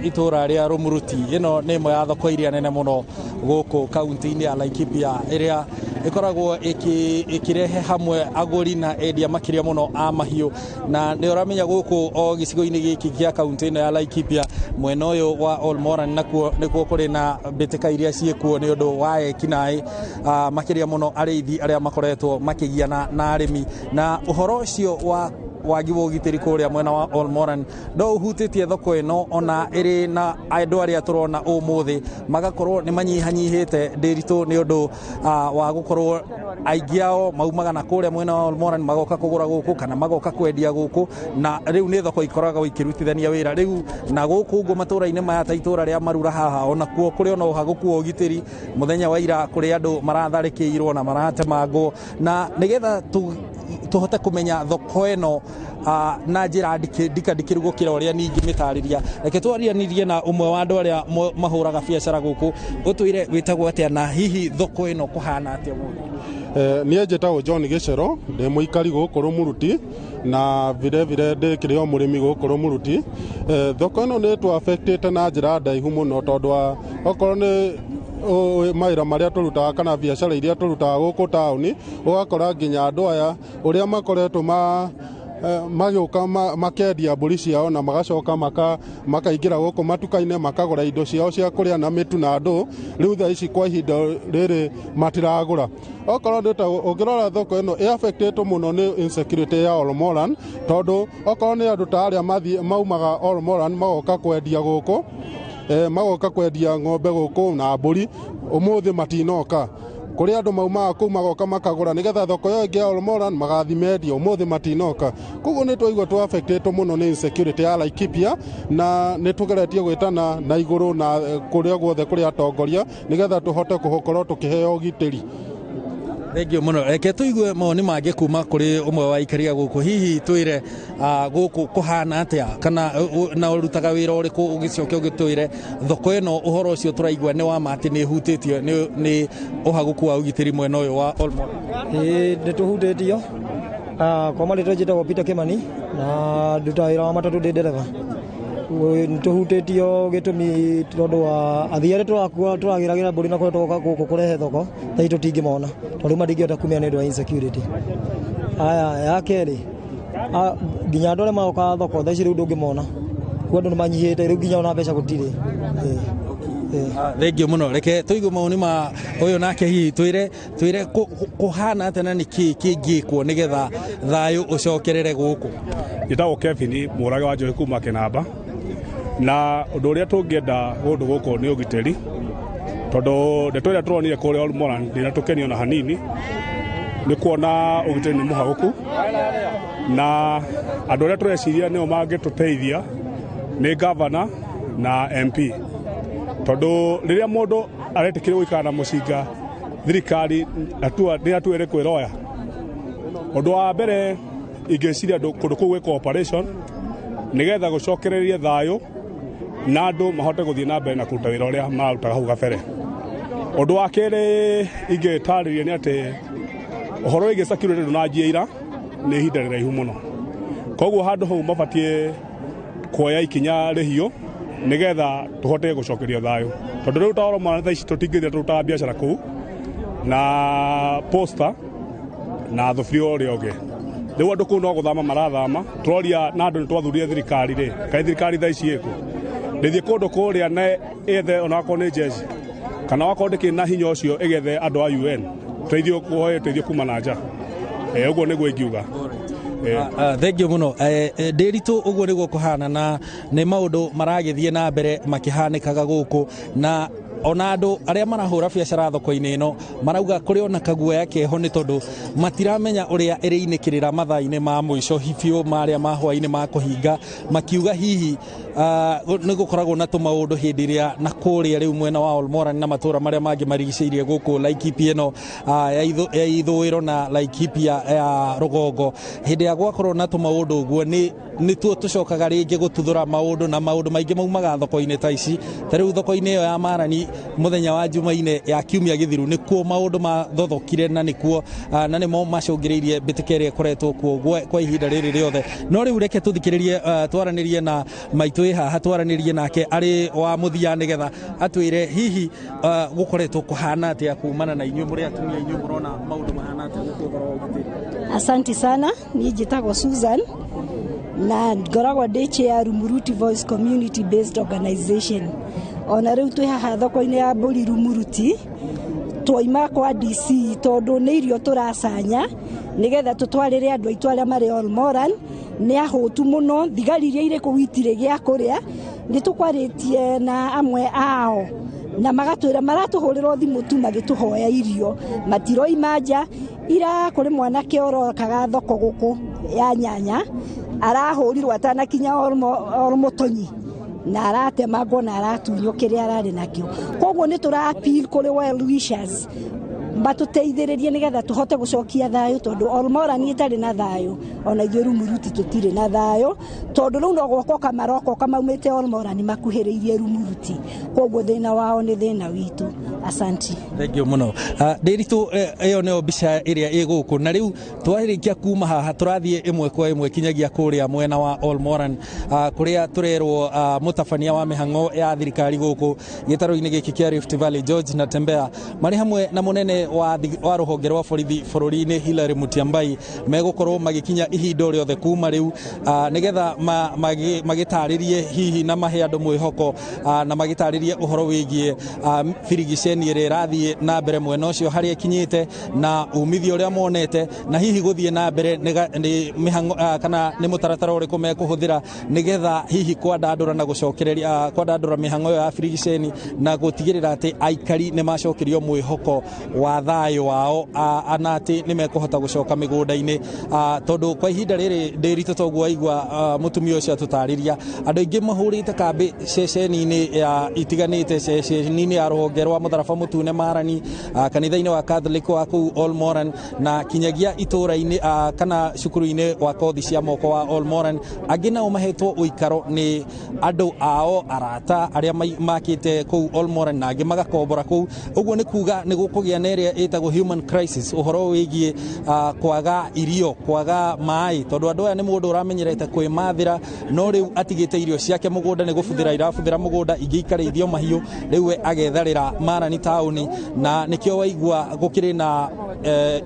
itũra rĩa Rumuruti. Ĩno nĩ ĩmwe ya thoko iria nene mũno gũkũ kaunti-inĩ ya Laikipia, ĩrĩa ĩkoragwo ĩkĩrehe hamwe agũri na endia makĩria mũno a mahiũ. Na nĩ ũramenya gũkũ o gĩcigo-inĩ gĩkĩ gĩa kaunti ĩno ya Laikipia, mwena ũyũ wa Olmoran, nakuo nĩkuo kũrĩ na mbĩtĩka iria ciĩkuo nĩ ũndũ wa ekinaĩ, makĩria mũno arĩithi arĩa makoretwo makĩgiana na arĩmi. Na ũhoro ũcio wa wagi wa ũgitĩri kũrĩa mwena wa Olmoran no ũhutĩtie thoko ĩno, ona ĩrĩ na andũ arĩa tũrona ũmũthĩ magakorwo nĩ manyihanyihĩte, Ndĩritũ, nĩ ũndũ wa gũkorwo aingĩ ao maumaga na kũrĩa mwena wa Olmoran magoka kũgũra gũkũ kana magoka kwendia gũkũ. Na rĩu nĩ thoko ikoragwo ikĩrutithania wĩra rĩu na gũkũ ũguo matũra-inĩ maya, ta itũra rĩa Marura haha, onakuo kũrĩ ona ũhagũku wa ũgitĩri. Mũthenya wa ira kũrĩ andũ maratharĩkĩirwo na maratemangwo. Na nĩgetha tũhote kũmenya thoko ĩno na njĩra ndikandikĩru gũkĩra ũrĩa ningĩmĩtarĩria, reke twarianirie na ũmwe wa andũ arĩa mahũraga biacara gũkũ. Ũtwĩre wĩtagwo atĩa, na hihi thoko ĩno kũhana atĩa mũthĩ? Niĩ njĩtagwo John Gĩcero, ndĩ mũikari gũkũ Rũmuruti na vile vile ndĩ kĩrĩ o mũrĩmi gũkũ Rũmuruti. Thoko ĩno nĩ ĩtũ affectĩte na njĩra ndaihu mũno, tondũ wa okorwo nĩ mawĩra marĩa tũrutaga kana biacara iria tũrutaga gũkũ taũni, ũgakora nginya andũ aya ũrĩa makoretwo ma magĩũka makendia mbũri ciao na magacoka makaingĩra gũkũ matuka-inĩ makagũra indo ciao cia kũrĩa na mĩtu na ndũ. Rĩu thaa ici kwa ihinda rĩrĩ matiragũra. Okorwo nĩ ta ũngĩrora, thoko ĩno ĩ affectĩtwo mũno nĩ insecurity ya Olmoran, tondũ okorwo nĩ andũ ta arĩa mathiĩ maumaga Olmoran magoka kwendia gũkũ, magoka kwendia ng'ombe gũkũ na mbũri, ũmũthĩ matinoka. Kũrĩ andũ maumaga kũu magoka makagũra nĩgetha thoko ĩyo ĩngĩ ya Olmoran magathi mendia, ũmũthĩ matinoka. Koguo nĩ twaigua tũ affectĩtwo mũno nĩ insecurity ya Laikipia, na nĩ tũgeretie gwĩtana na igũrũ na kũrĩa guothe kũrĩ atongoria nĩgetha tũhote gũkorwo tũkĩheo ũgitĩri. Thengio mũno. Reke tũigue mawoni mangĩ kuma kũrĩ ũmwe wa aikaria gũkũ. Hihi twĩre gũkũ kũhana atĩa, kana na ũrutaga wĩra ũrĩkũ, ũgĩcoke ũgĩtwĩre thoko ĩno ũhoro ũcio tũraigua nĩ wa ma atĩ nĩ ĩhutĩtio nĩ ũhagũku wa ũgitĩri mwena ũyũ wa Olmoran? Ĩĩ, nĩ tũhutĩtio. Kwa marĩtwa njĩtagwo Peter Kimani na ndutaga wĩra wa matatũ, ndĩ ndereba. Nĩ tũhutĩtio gĩtũmi tondũ wa athii arĩa tũrakua tũragĩragĩra mbũri na kũrĩa tũgoka gũkũ kũrehe thoko, thaa ici tũtingĩmona tondũ matingĩhota kumĩra nĩ ũndũ wa insecurity. Aya ya kerĩ, nginya andũ arĩa magokaga thoko thaa ici rĩu ndũngĩmona, kuo andũ nĩ manyihĩte rĩu, nginya ona mbeca gũtirĩ. Ĩĩ. Ĩĩ. Thengio mũno. Reke tũigue mawoni ma ũyũ nake. Hihi twĩre kũhana atĩa na nĩkĩ kĩngĩkwo nĩgetha thayũ ũcokerere gũkũ? Njĩtagwo Kevin Mũrage wa Njohi kuma Kĩnamba, na ũndũ ũrĩa tũngĩenda kũndũ gũkũ nĩ ũgitĩri, tondũ ndeto ĩrĩa tũronire kũrĩa Olmoran ndĩnatũkenia ona hanini. Nĩ kuona ũgitĩri nĩ mũhagũku, na andũ arĩa tũreciria nĩo mangĩtũteithia nĩ gavana na MP, tondũ Tondũ rĩrĩa mũndũ aretĩkĩrio gũikara na mũcinga, thirikari nĩ hatua ĩrĩkũ ĩroya? Ũndũ wa mbere ingĩciria kũndũ kũu gwĩkwo operation nĩgetha gũcokererie thayũ na andũ mahote gũthiĩ na mbere na kũruta wĩra ũrĩa mararutaga hau gabere. Ũndũ wa kerĩ ingĩtarĩria nĩ atĩ ũhoro wĩgiĩ security ndũnanjia ira, nĩ ihinda rĩraihu mũno. Koguo handũ hau mabatiĩ kuoya ikinya rĩhiũ nĩgetha tũhote gũcokeria thayũ, tondũ rĩu ta Oromora thaa ici tũtingĩthira, tũrutaga biacara kũu na posta na thubiri ũrĩa ũngĩ. Rĩu andũ kũu no gũthama marathama. Tũroria na andũ nĩ twathurire thirikari rĩ, kaĩ thirikari thaa ici ĩkũ? Ndĩthiĩ kũndũ kũrĩa na ĩethe onakorwo nĩ jeshi, kana wakorwo ndĩkĩrĩ na hinya ũcio, ĩgethe andũ a UN teithio, kũhoya ũteithio kuma na nja. Ũguo nĩguo ingiuga. Thank you mũno, Ndĩritũ. Ũguo nĩguo kũhana na nĩ maũndũ maragĩthiĩ na mbere makĩhanĩkaga gũkũ, na ona andũ arĩa marahũra biacara thoko-inĩ ĩno marauga kũrĩ ona kaguoya keho, nĩ tondũ matiramenya ũrĩa ĩrĩinĩkĩrĩra mathaa-inĩ ma mũico biũ marĩa ma hwaĩ-inĩ ma kũhinga, makiuga hihi nĩ gũkoragwo na tũmaũndũ hĩndĩ ĩrĩa na kũrĩa rĩu mwena wa Olmoran na matũra marĩa mangĩ marigicĩirie gũkũ Laikipia ĩno ya ithũĩro na Laikipia ya rũgongo. Hĩndĩ ya gwakorwo na tũmaũndũ ũguo, nĩ nĩtuo tũcokaga rĩngĩ gũtuthũra maũndũ, na maũndũ maingĩ maumaga thoko-inĩ ta ici. Ta rĩu thoko-inĩ ĩyo ya Marani, mũthenya wa Jumaine ya kiumia gĩthiru, nĩkuo maũndũ mathothokire, na nĩkuo na nĩmo macũngĩrĩirie mbĩtĩka ĩrĩa ĩkoretwo kuo kwa ihinda rĩrĩ rĩothe. No rĩu reke tũthikĩrĩrie, twaranĩrie na maitũ ĩ haha, twaranĩrie nake arĩ wa mũthia, nĩgetha atwĩre hihi gũkoretwo kũhana atĩa kumana na inyuĩ mũrĩ atumia. Inyuĩ mũrona maũndũ mahana atĩa gũkũ ũhoro wa ũgitĩri? Asante sana. Niĩ njĩtagwo Susan na ngoragwo ndĩ chair Rumuruti Voice Community Based Organization. Ona rĩu twĩ haha thoko-inĩ ya mbũri Rumuruti, twaima kwa DC tondũ nĩ irio tũracanya nĩgetha tũtwarĩre andũ aitũ arĩa marĩ Olmoran. Nĩ ahũtu mũno, thigari iria irĩ kũu itirĩ gĩa kũrĩa. Nĩ tũkwarĩtie na amwe ao na magatwĩra maratũhũrĩra thimũ tu magĩtũhoya irio, matiroima nja. Ira kũrĩ mwanake ũrokaga thoko gũkũ ya nyanya, arahũrirwo atanakinya Olmotonyi na aratemangwo na aratunywo kĩrĩa ararĩ nakĩo. Koguo nĩ tũra appeal kũrĩ well wishers matũteithĩrĩrie nĩgetha tũhote gũcokia thayũ, tondũ Olmoran ĩtarĩ na thayũ, ona ithuĩ Rumuruti tũtirĩ na thayũ, tondũ rĩu no gwokoka marokoka maumĩte Olmoran makuhĩrĩirie Rumuruti. Koguo thĩna wao nĩ thĩna witũ. Asanti. Thank you mũno, Ndĩritũ. Ĩyo nĩyo mbica ĩrĩa ĩ gũkũ, na rĩu twarĩkia kuma haha tũrathiĩ ĩmwe kwa ĩmwe kinyagia kũrĩa mwena wa Olmoran, kũrĩa tũrerwo mũtabania wa mĩhang'o ya thirikari gũkũ gĩtarũ-inĩ gĩkĩ kĩa Rift Valley, George Natembeya, marĩ hamwe na mũnene wa rũhonge rwa borithi bũrũri-inĩ Hilary Mutyambai megũkorwo magĩkinya ihinda o rĩothe kuma rĩu, nĩgetha magĩtarĩrie hihi na mahe andũ mwĩhoko, na magĩtarĩrie ũhoro wĩgiĩ birigiceni ĩrĩa ĩrathiĩ na mbere mwena ũcio, harĩa ĩkinyĩte na umithio ũrĩa monete, na hihi gũthiĩ na mbere nĩ mĩhang'o kana nĩ mũtaratara ũrĩkũ mekũhũthĩra nĩgetha hihi kwandandũra na gũcokereria, kwandandũra mĩhang'o ĩyo ya birigiceni na gũtigĩrĩra atĩ aikari nĩ macokerio mwĩhoko wa thayũ wao, na atĩ nĩ mekũhota gũcoka mĩgũnda-inĩ, tondũ kwa ihinda rĩrĩ, Ndĩritũ, toguo waigua mũtumia ũcio atũtarĩria, andũ aingĩ mahũrĩte kambĩ ceceni-inĩ ya itiganĩte, ceceni-inĩ ya rũhonge rwa mũtharaba mũtune Marani, kanitha-inĩ wa Catholic wa kũu Olmoran, na kinyagia itũũra-inĩ kana cukuru-inĩ wa kothi cia moko wa Olmoran. Angĩ nao mahetwo ũikaro nĩ andũ ao arata arĩa makĩte kũu Olmoran, na angĩ magakombora kũu. Ũguo nĩ kuga nĩ gũkũgĩa na ĩrĩa ĩtagwo human crisis, ũhoro wĩgiĩ kwaga irio, kwaga maĩ, tondũ andũ aya nĩ mũndũ ũramenyerete kwĩmathĩra, no rĩu atigĩte irio ciake mũgũnda, nĩ gũbuthĩra irabuthĩra mũgũnda, ingĩ ikarĩithio mahiũ, rĩu we agetharĩra Marani taũni. Na nĩkĩo waigua gũkĩrĩ na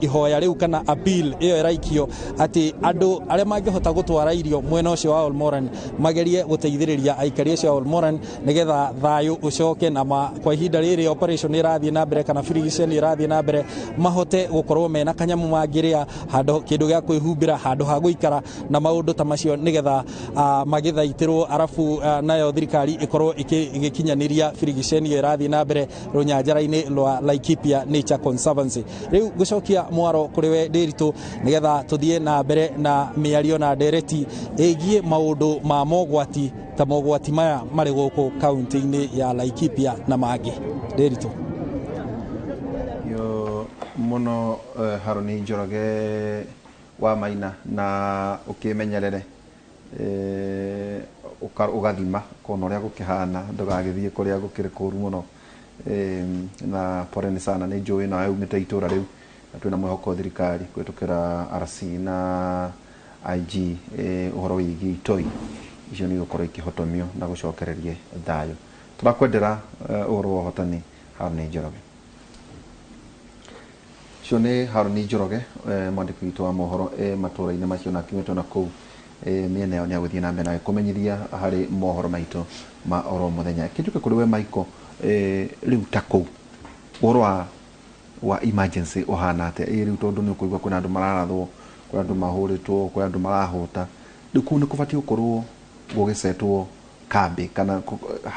ihoya rĩu kana appeal ĩyo ĩraikio atĩ andũ arĩa mangĩhota gũtwara irio mwena ũcio wa Olmoran magerie gũteithĩrĩria aikari acio a Olmoran nĩgetha thayũ ũcoke, na kwa ihinda rĩrĩ operation ĩrathiĩ na mbere kana birigiceni ĩrathiĩ na mbere, mahote gũkorwo mena kanyamũ mangĩrĩa, handũ, kĩndũ gĩa kwĩhumbĩra, handũ ha gũikara na maũndũ ta macio, nĩgetha magĩthaitĩrwo, arabu nayo thirikari ĩkorwo ĩgĩkinyanĩria birigiceni ĩyo ĩrathiĩ na mbere rũnyanjara-inĩ rwa Laikipia Nature Conservancy. Rĩu gũcokia mwaro kũrĩ we, Ndĩritũ, nĩgetha tũthiĩ na mbere na mĩario na ndereti ĩgiĩ maũndũ ma mogwati. Ta mogwati maya marĩ gũkũ kaunti-inĩ ya Laikipia na mangĩ. Ndĩritũ yo muno. Haroni Njoroge wa Maina, na ukimenyerere, ugathima kona uria gukihana, ndugagithie kuria gukiri kuru muno. Na poleni sana, nĩ njũĩ nawe umĩte itũra rĩu, na twĩna mwĩhoko thirikari kũhĩtũkĩra RC na IG, ũhoro wĩgiĩ itoi icio nĩ igũkorwo ikĩhotomio na gũcokererie thayũ. Tũrakwendera ũhoro wa ũhotani. Haroni Njoroge ũcio nĩ Haroni Njoroge, mwandĩki witũ wa mohoro matũra-inĩ macio, na akiumĩtwo na kũu mĩena ĩyo. Nĩ agũthiĩ na mbere na gĩkũmenyithia harĩ mohoro maitũ ma oro mũthenya. Kĩnjũke kũrĩ we Michael, rĩu ta kũu ũhoro wa emergency ũhana atĩa? Ĩ rĩu tondũ nĩ ũkũigua kwĩna andũ mararathwo, kwĩ andũ mahũrĩtwo, kwĩ andũ marahũta, rĩu kũu nĩ kũbatiĩ gũkorwo gũgĩcetwo kambĩ kana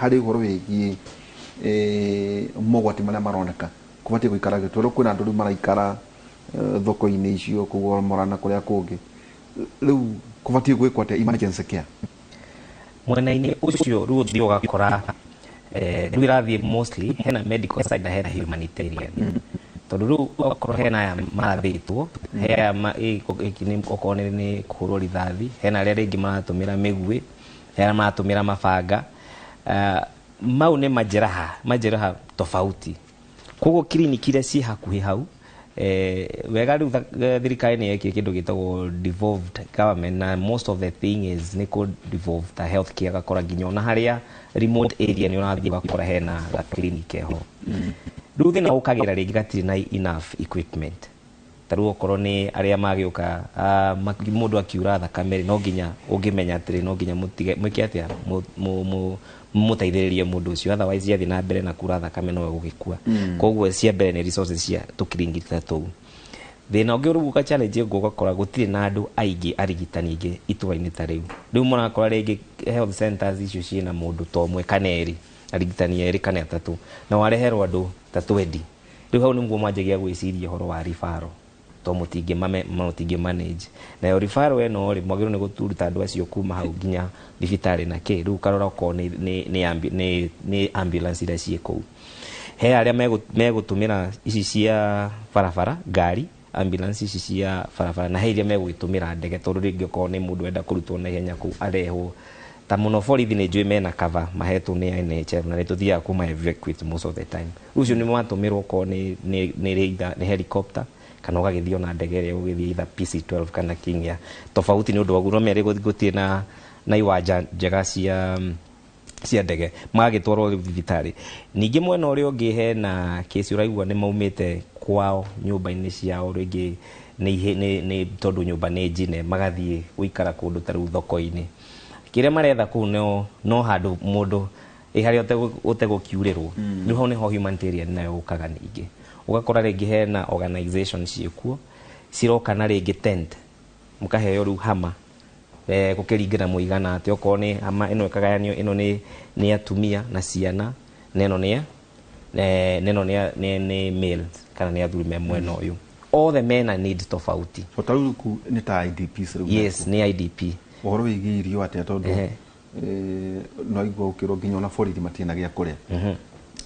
harĩ ũhoro wĩgiĩ mogwati marĩa maroneka kũbatiĩ gũikara gĩtwo? Kwĩna andũ rĩu maraikara thoko-inĩ icio kũu Morana kũrĩa kũngĩ, rĩu kũbatiĩ gwĩkwo atĩa emergency care? Mwena-inĩ ũcio rĩu ũthiĩ ũgakora rĩu ĩrathiĩ mostly hena medical side na hena humanitarian, tondũ rĩu okorwo hena aya marathĩtwo, he aya okorwo nĩ kũhũrwo rithathi, hena arĩa rĩngĩ maratũmĩra mĩguĩ, hena maratũmĩra mabanga. Mau nĩ majeraha tofauti, koguo kiriniki iria ciĩ hakuhĩ hau wega. Rĩu thirikari nĩ yekire kĩndũ gĩtagwo devolved government, na most of the thing is nĩ kũ devolve ta health care, gakora nginya ona harĩa remote area nĩ ũrathiĩ ũgakora hena ga clinic eho. Rĩu thĩna ũkagĩra rĩngĩ gatirĩ na enough equipment. Ta rĩu okorwo nĩ arĩa magĩũka, mũndũ akiura thakame rĩ, no nginya ũngĩmenya atĩrĩ, no nginya mũtige mwĩke atĩa, mũteithĩrĩrie mũndũ ũcio, otherwise yathiĩ na mbere na kura thakame no egũgĩkua. Koguo cia mbere nĩ resources cia tũkiringi ta tũu. Thĩna ũngĩ ũrĩ challenge ĩngĩ, ũgakora gũtirĩ na andũ aingĩ, arigitani aingĩ itũra-inĩ ta rĩu. Rĩu mũrakora rĩngĩ health centers icio ciĩna mũndũ ta ũmwe kana erĩ, arigitani erĩ kana atatũ, na wareherwo andũ ta 20. Rĩu hau nĩguo manjagia gwĩciria ũhoro wa referral, to mũtingĩ manage nayo referral ĩno rĩ, mwagĩrĩirwo nĩ gũturuta andũ acio kuma hau nginya thibitarĩ na kĩ. Rĩu ũkarora okorwo nĩ ambulance iria ciĩ kũu, he arĩa megũtũmĩra ici cia barabara, ngari ambulance ici cia barabara, na he iria megũgĩtũmĩra ndege, tondũ rĩngĩ okorwo nĩ mũndũ enda kũrutwo na ihenya kũu arehwo. Ta mũno borithi nĩ njũĩ mena cover mahetwo nĩ NHF, na nĩ tũthiaga kuma evacuate most of the time. Rĩu ũcio nĩ watũmĩrwo okorwo nĩ either nĩ helicopter kana ũgagĩthiĩ ona ndege ĩrĩa ũgĩthiĩ either PC12 kana King Air tofauti, nĩ ũndũ wa guo merĩ gũtirĩ na iwanja njega cia ndege, magagĩtwarwo rĩu thibitarĩ. Ningĩ mwena ũrĩa ũngĩ hena kesi ũraigua nĩ maumĩte kwao nyũmba-inĩ ciao, rĩngĩ nĩ tondũ nyũmba nĩ njine, magathiĩ gũikara kũndũ ta rĩu thoko-inĩ. Kĩrĩa maretha kũu no handũ mũndũ ĩ harĩa ũtegũkiurĩrwo. Rĩu hau nĩho humanitarian nayo ũkaga. Ningĩ ũgakora rĩngĩ hena organization ciĩkuo ciroka na rĩngĩ tent, mũkaheo rĩu hama, gũkĩringana mũigana atĩ okorwo nĩ hama ĩno ĩkagayanio, ĩno nĩ atumia na ciana, na ĩno nĩ na ĩno nĩ males kana nĩ athuri me mwena ũyũ, othe mena needs tofauti. O ta rĩu kũu nĩ ta IDPs rĩu? Yes, nĩ IDP. Ũhoro wĩgiĩ irio atĩa, tondũ no igua ũkĩrwo nginya ona borithi matirĩ na gĩa kũrĩa?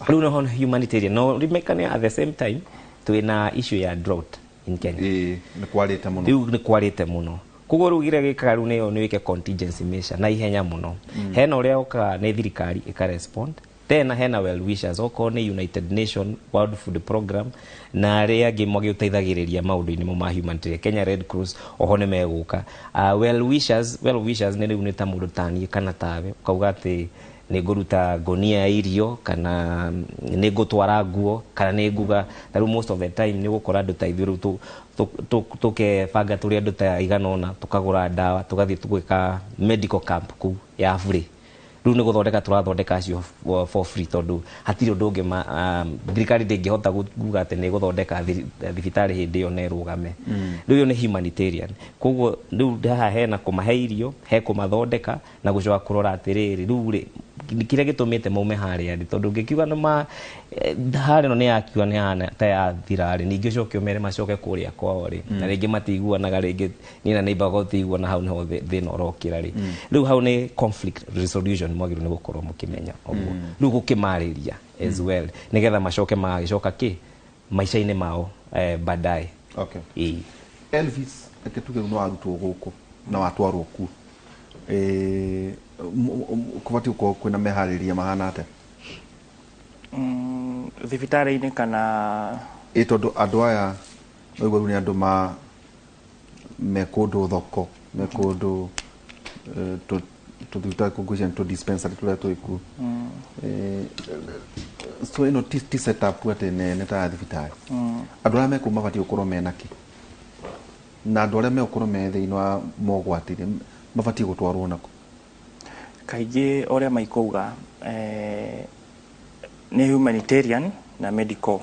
Rĩu nĩho humanitarian no rimekane. At the same time twĩna issue ya drought in Kenya. Ĩĩ, nĩ kwarĩte mũno. Rĩu nĩ kwarĩte mũno, koguo rĩu kĩrĩa gĩkaga rĩu nĩyo nĩ wĩke contingency measure na ihenya mũno. Hena ũrĩa ũkaga nĩ thirikari ĩka respond tena, hena well wishers, okorwo nĩ United Nation World Food Program na arĩa angĩ magĩũteithagĩrĩria maũndũ-inĩ mo ma humanitarian, Kenya Red Cross oho nĩ megũka. Well wishers nĩ rĩu nĩ ta mũndũ taniĩ kana tawe ũkauga atĩ nĩ ngũruta ngũnia ya irio kana nĩ ngũtwara nguo kana nĩ nguga. Ta rĩu most of the time nĩ ũgũkora andũ ta ithuĩ rĩu tũkebanga tũrĩ andũ ta igana ũna, tũkagũra ndawa, tũgathiĩ gwĩka medical camp kũu ya free. Rĩu nĩ gũthondeka tũrathondeka acio for free, tondũ hatirĩ ũndũ ũngĩ thirikari ndĩngĩhota kuga atĩ nĩ ĩgũthondeka thibitarĩ hĩndĩ ĩyo na ĩrũgame. Rĩu ĩyo nĩ humanitarian. Koguo rĩu haha hena kũmahe irio, he kũmathondeka na gũcoka kũrora atĩrĩrĩ, rĩu rĩ Kĩrĩa gĩtũmĩte maume harĩa rĩ, tondũ ũngĩkiuga nĩ ma harĩa ĩno nĩ yakiuga nĩ hana ta yathira rĩ, ningĩ ũcoke ũmere macoke kũrĩa kwao rĩ, na rĩngĩ matiiguanaga, rĩngĩ niĩ na neighbor wakwa tũtiguana, hau nĩho thĩna ũrokĩra rĩ. Rĩu hau nĩ conflict resolution mwagĩrĩirwo nĩ gũkorwo mũkĩmenya ũguo, rĩu gũkĩmarĩria as well, nĩgetha macoke magagĩcoka kĩ maica-inĩ mao baadaye. Okay. Ĩĩ. Elvis, reke tuge rĩu nĩ warutwo gũkũ na watwarwo kuo, kũbatiĩ gũkorwo kwĩna meharĩrĩria mahana atĩa? Thibitarĩ-inĩ kana? Ĩ, tondũ andũ aya waigua rĩu nĩ andũ ma me kũndũ thoko, me kũndũ tũthibitarĩ kũngũcia nĩ tũ dispensary tũrĩa twĩ kuo. So ĩno ti setup atĩ nene ta ya thibitarĩ. Andũ arĩa me kũu mabatiĩ gũkorwo mena kĩ, na andũ arĩa megũkorwo me thĩinĩ wa mogwati rĩ, mabatiĩ gũtwarwo nako? Kaingĩ ũrĩa maikauga nĩ humanitarian na medical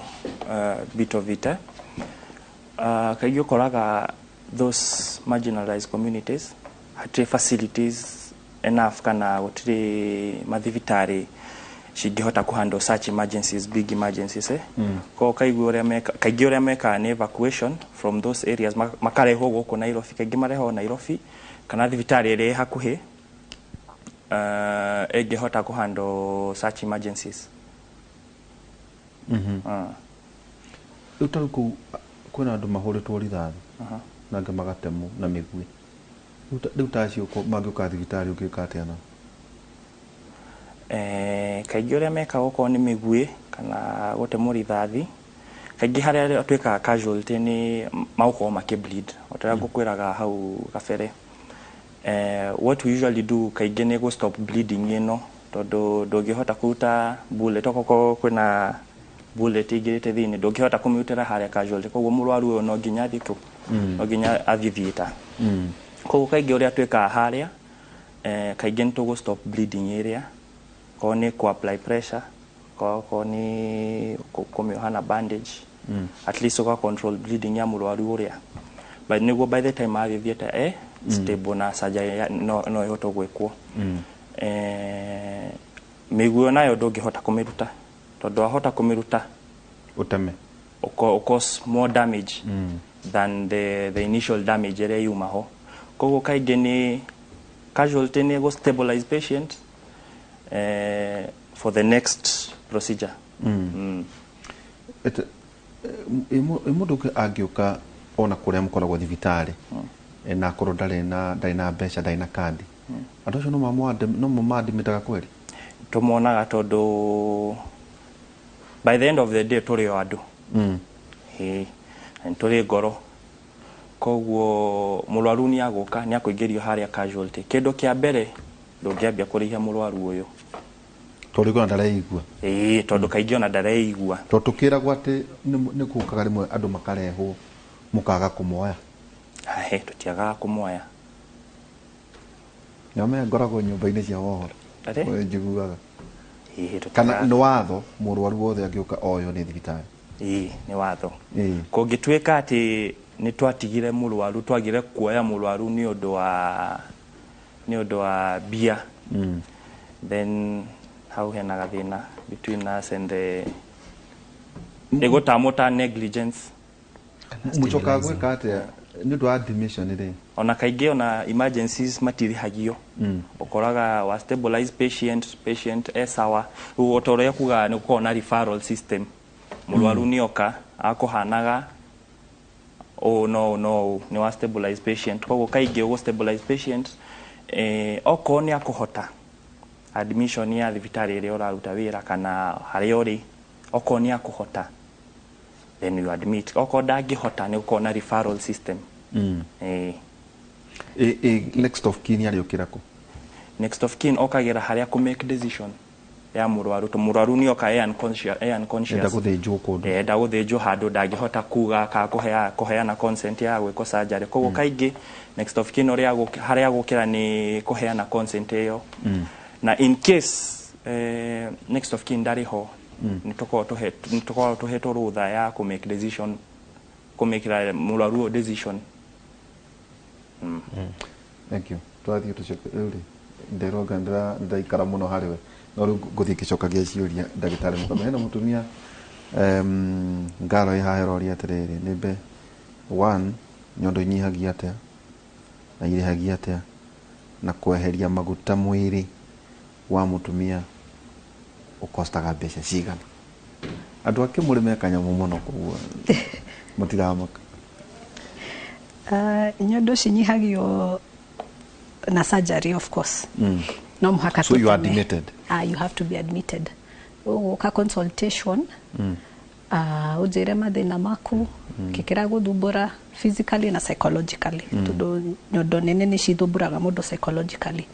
bit of it. Kaingĩ ũkoraga those marginalized communities hatirĩ facilities enough kana gũtirĩ mathibitarĩ cingĩhota kũhandle such emergencies, big emergencies. Koguo kaingĩ ũrĩa mekaga nĩ evacuation from those areas, makarehwo gũkũ Nairobi. Kaingĩ marehwo Nairobi kana thibitarĩ ĩrĩa ĩ hakuhĩ ĩngĩhota kũhandle such emergencies. Rĩu ta rĩu kũu kwĩna andũ mahũrĩtwo rithathi na angĩ magatemwo na mĩguĩ. Rĩu ta acio mangĩũka thibitarĩ, ũngĩka atĩa nao? Kaingĩ ũrĩa mekaga, okorwo nĩ mĩguĩ kana gũtemwo rithathi, kaingĩ harĩa twĩkaga casualty nĩ magũkorwo makĩ bleed o ta ũrĩa ngũkwĩraga hau kabere. What we usually do kaingĩ nĩ gũ stop bleeding ĩno, tondũ ndũngĩhota kũruta bullet. Okorwo kwĩna bullet ĩingĩrĩte thĩinĩ, ndũngĩhota kũmĩrutĩra harĩa casualty. Koguo mũrwaru ũyũ no nginya athiĩ kũ no nginya athiĩ theatre. Koguo kaingĩ ũrĩa twĩkaga harĩa, kaingĩ nĩ tũgũ stop bleeding ĩrĩa, korwo nĩ kũ apply pressure, korwo nĩ kũmĩoha na bandage, at least ũga control bleeding ya mũrwaru ũrĩa, but nĩguo by the time athiĩ theatre stable na surgery no ĩhote gwĩkwo. Mĩguĩ nayo ndũngĩhota kũmĩruta, tondũ wahota kũmĩruta ũteme cause more damage than the initial damage ĩrĩa yuma ho. Koguo kaingĩ nĩ casualty nĩ gũ stabilize patient for the next procedure. Ĩ mũndũ ũngĩ angĩũka ona kũrĩa mũkoragwo thibitarĩ na akorwo ndarĩ na mbeca, ndarĩ na kandi, andũ acio no mũmadimĩtaga kweri? Tũmonaga, tondũ by the end of the day tũrĩ o andũ. Ĩĩ, na nĩ tũrĩ ngoro. Koguo mũrwaru nĩ agũka, nĩ akũingĩrio harĩa casualty. Kĩndũ kĩa mbere, ndũngĩambia kũrĩhia mũrwaru ũyũ. Tondũ rĩngĩ ona ndareigua. Ĩĩ, tondũ kaingĩ ona ndareigua. Tondũ tũkĩragwo atĩ nĩ gũkaga rĩmwe andũ makarehwo mũkaga kũmoya. Ahe, tũtiagaga kũmoya. Nyome ngoragwo nyũmba-inĩ cia mohoro. Atĩ? Ũyũ njiguaga. Ĩĩ, kana tũtiagaga. Nĩ watho mũrwaru wothe angĩũka oyo nĩ thibitarĩ? Ĩĩ, nĩ watho. Kũngĩtuĩka atĩ nĩ twatigire mũrwaru, twagire kuoya mũrwaru nĩ ũndũ wa mbia, then hau hena gathĩna between us and the ĩgũtamwo ta negligence. Mũcokaga gwĩka atĩa nĩ ũndũ wa admission rĩ? Ona kaingĩ ona emergencies matirĩhagio. Ũkoraga wa stabilize patient, patient e sawa. Rĩu o ta ũrĩa kugaga, nĩ gũkoragwo na referral system. Mũrwaru nĩ oka akũhanaga ũũ no ũũ no ũũ, nĩ wa stabilize patient. Koguo kaingĩ ũgũ stabilize patient, okorwo nĩ akũhota admission ya thibitarĩ ĩrĩa ũraruta wĩra kana harĩa ũrĩ, okorwo nĩ akũhota, then you admit. Okorwo ndangĩhota, nĩ gũkorwo na referral system. Ĩ next of kin arĩũkĩra kũ? Next of kin okagĩra harĩa kũ make decision ya mũrwaru, to mũrwaru nĩ oka e unconscious, e unconscious. Enda gũthĩnjwo kũndũ. Enda gũthĩnjwo handũ ndangĩhota kuga kana kũheana consent ya gwĩkwo surgery. Koguo kaingĩ next of kin ũrĩa harĩa gũkĩra nĩ kũheana consent ĩyo. Na in case next of kin ndarĩ ho, nĩ tũkoragwo tũhetwo rũtha ya kũ make decision, kũ make mũrwaru ũyũ decision. Thank you. Twathiĩ tũcoke rĩu rĩ, nderonga ndĩraikara mũno harĩ we. No rĩu ngũthiĩ ngĩcokagia ciũria ndagĩtarĩ Mũkame. Hena mũtumia ngaro ĩ haha ĩroria atĩrĩrĩ, nĩ mbe one nyondo inyihagia atĩa na irĩhagia atĩa na kweheria maguta mwĩrĩ wa mũtumia ũkostaga mbeca cigana? Andũ a Kĩmũrĩ me kanyamũ mũno koguo matiramaka. Nyondo cinyihagio na surgery, of course. No mũhaka So you are tũteme. Admitted? Ah, you have to be admitted. Ũgũka consultation, ũnjĩre mathĩna maku, kĩkĩra gũthumbũra physically na psychologically, tondũ nyondo nene nĩ cithumbũraga mũndũ psychologically,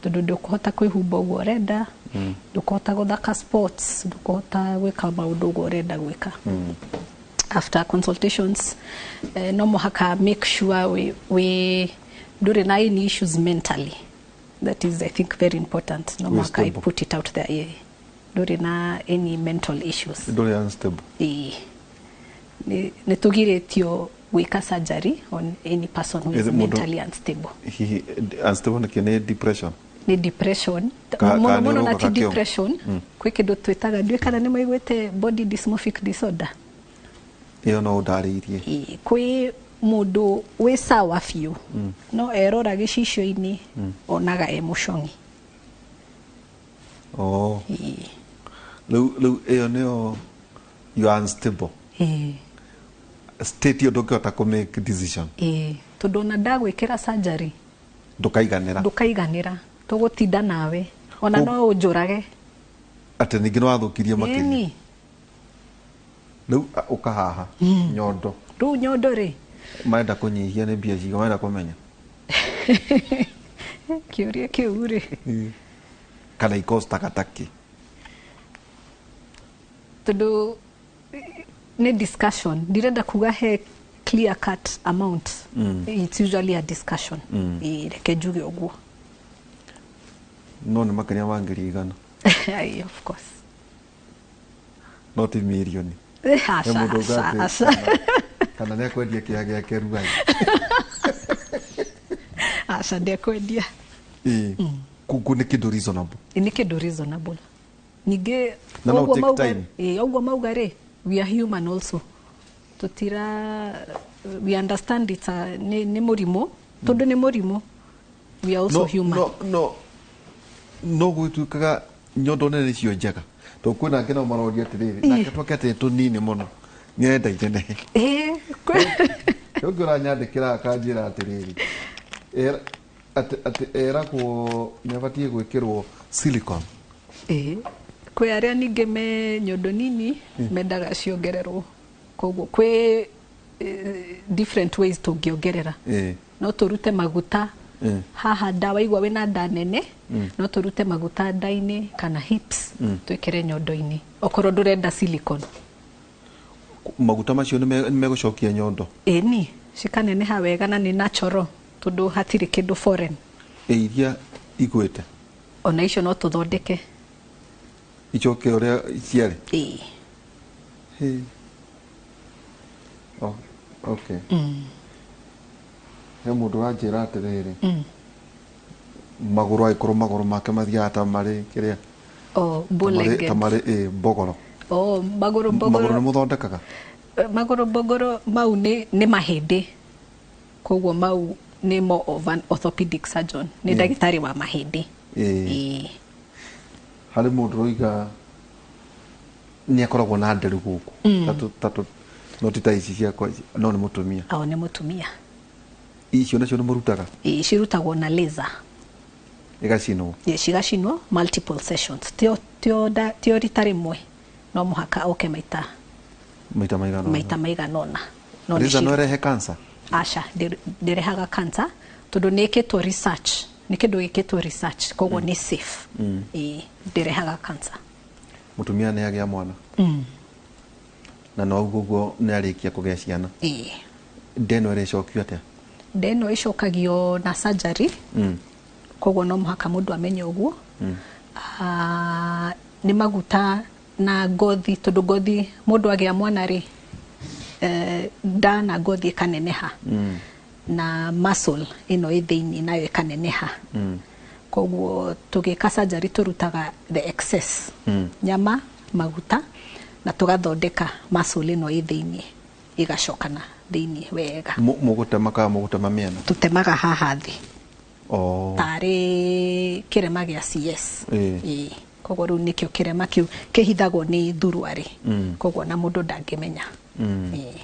tondũ ndũkũhota kwĩhumba ũguo ũrenda, ndũkũhota gũthaka sports, ndũkũhota gwĩka maũndũ ũguo ũrenda gwĩka. After consultations, no mũhaka make sure we ndũrĩ na any issues mentally. That is, I think, very important. No Wĩ mũhaka I stable. Put it out there, yeah. Ndũrĩ na any mental issues. Ndũrĩ unstable. Ĩĩ. Nĩ tũgirĩtio gwĩka surgery on any person who is Is it mũndũ- mentally unstable. Hihi unstable nĩkĩ? Nĩ depression? Nĩ depression mũno Ka nĩ mũno, na ti ũroka kĩongo? depression. Kwĩ kĩndũ twĩtaga, ndiũĩ kana nĩ maiguĩte, body dysmorphic disorder. Ĩyo no ũndarĩirie. Ĩĩ, kwĩ mũndũ wĩ sawa biũ, no erora gĩcicio-inĩ onaga e mũcong'i. Oh. Ĩĩ. Rĩu ĩyo nĩyo you are unstable Ĩĩ. state ĩyo, ndũngĩhota kũ make decision. Ĩĩ, tondũ ona ndagwĩkĩra surgery, ndũkaiganĩra. Ndũkaiganĩra, tũgũtinda nawe ona no ũnjũrage. Atĩ ningĩ nĩ wathũkirie makĩria. Ĩni. Rĩu ũkahaha nyondo. Rĩu nyondo rĩ, marenda kũnyihia nĩ mbia cigana marenda kũmenya? Kĩũria kĩu rĩ, kana ikostaga takĩ? Tondũ nĩ discussion, ndirenda kuga he clear cut amount. It's usually a discussion. Ĩĩ, reke njuge ũguo. No nĩ makĩria ma 100,000? Aye, of course. No ti mirioni? Aca. He mũndũ uga Aca. atĩ Aca. kana nĩ akwendia kĩea gĩake Ruai. Aca, ndekwendia. Ĩĩ, koguo nĩ kĩndũ reasonable. Nĩ kĩndũ reasonable ningĩ. Na no Ũguo take mauga time. Ĩĩ, ũguo mauga rĩ, we are human also, tutira, we understand it's a, nĩ mũrimũ, tondũ nĩ mũrimũ, we are also No, human. No gwĩtuĩkaga nyondo nene nĩcio njega, tondũ kwĩna angĩ nao maroria atĩrĩrĩ, nake twake atĩ tũnini mũno, nĩarenda inenehe. Ĩĩ. Ũngĩ ũranyandĩkĩra akanjĩra atĩrĩrĩ, atĩ eragwo nĩ abatiĩ gwĩkĩrwo silicone. Ĩĩ, kwĩ arĩa ningĩ me nyondo nini mendaga ciongererwo, koguo kwĩ different ways tũngĩongerera. No tũrute maguta haha nda, waigua wĩna nda nene, no tũrute maguta nda-inĩ kana hips, twĩkĩre nyondo-inĩ okorwo ndũrenda silicone. Maguta macio nĩ megũcokia nyondo? Ĩni, cikaneneha wega na nĩ natural, tondũ hatirĩ kĩndũ foreign. Ĩ iria igwĩte? Ona icio no tũthondeke. Icoke ũrĩa ciarĩ? Ĩĩ. Hĩ. Oh, okay. He mũndũ ũranjĩra atĩrĩrĩ, magũrũ, agĩkorwo magũrũ make mathiaga ta marĩ kĩrĩa, Oh, ta marĩ bow-legged. ta marĩ mbogoro. Oh, magũrũ Magũrũ mbogoro. nĩ mũthondekaga? Magũrũ mbogoro mau nĩ mahĩndĩ, koguo mau nĩ more of an orthopedic surgeon, nĩ ndagĩtarĩ wa mahĩndĩ. Ĩĩ. Harĩ mũndũ ũroiga nĩ akoragwo na nderu gũkũ tatũ, no ti ta ici ciakwa ici, no nĩ mũtumia. Ao, nĩ mũtumia. Icio nacio nĩ mũrutaga? Ĩĩ, cirutagwo na laser. Igacinwo? Ĩĩ, cigacinwo multiple sessions, tio rita rĩmwe, no mũhaka oke maita maita maigana ũna. Maita maigana ũna. No nĩ Laser no ĩrehe cancer? Aca, ndĩrehaga cancer, tondũ nĩ ĩkĩtwo research, nĩ kĩndũ gĩkĩtwo research, koguo nĩ safe. Ĩĩ, ndĩrehaga cancer. Mũtumia nĩ agĩa mwana na no ũguo ũguo nĩ arĩkia kũgĩa ciana, nda ĩno ĩrĩcokio atĩa? Nda ĩno ĩcokagio na surgery, koguo no mũhaka mũndũ amenye ũguo. Ah, nĩ maguta na ngothi, tondũ ngothi mũndũ agĩa mwana rĩ, nda na ngothi ĩkaneneha, na muscle ĩno ĩ thĩinĩ nayo ĩkaneneha. Koguo tũgĩka surgery tũrutaga the excess nyama, maguta, na tũgathondeka muscle ĩno ĩ thĩiniĩ ĩgacokana thĩiniĩ wega. Mũgũtema kana mũgũtema mĩena? Tũtemaga haha thĩ. Oh. Tarĩ kĩrema gĩa CS. Ĩĩ. Ĩĩ. Koguo rĩu nĩkĩo kĩrema kĩu kĩhithagwo nĩ thuruarĩ. Koguo na mũndũ ndangĩmenya. Ĩĩ.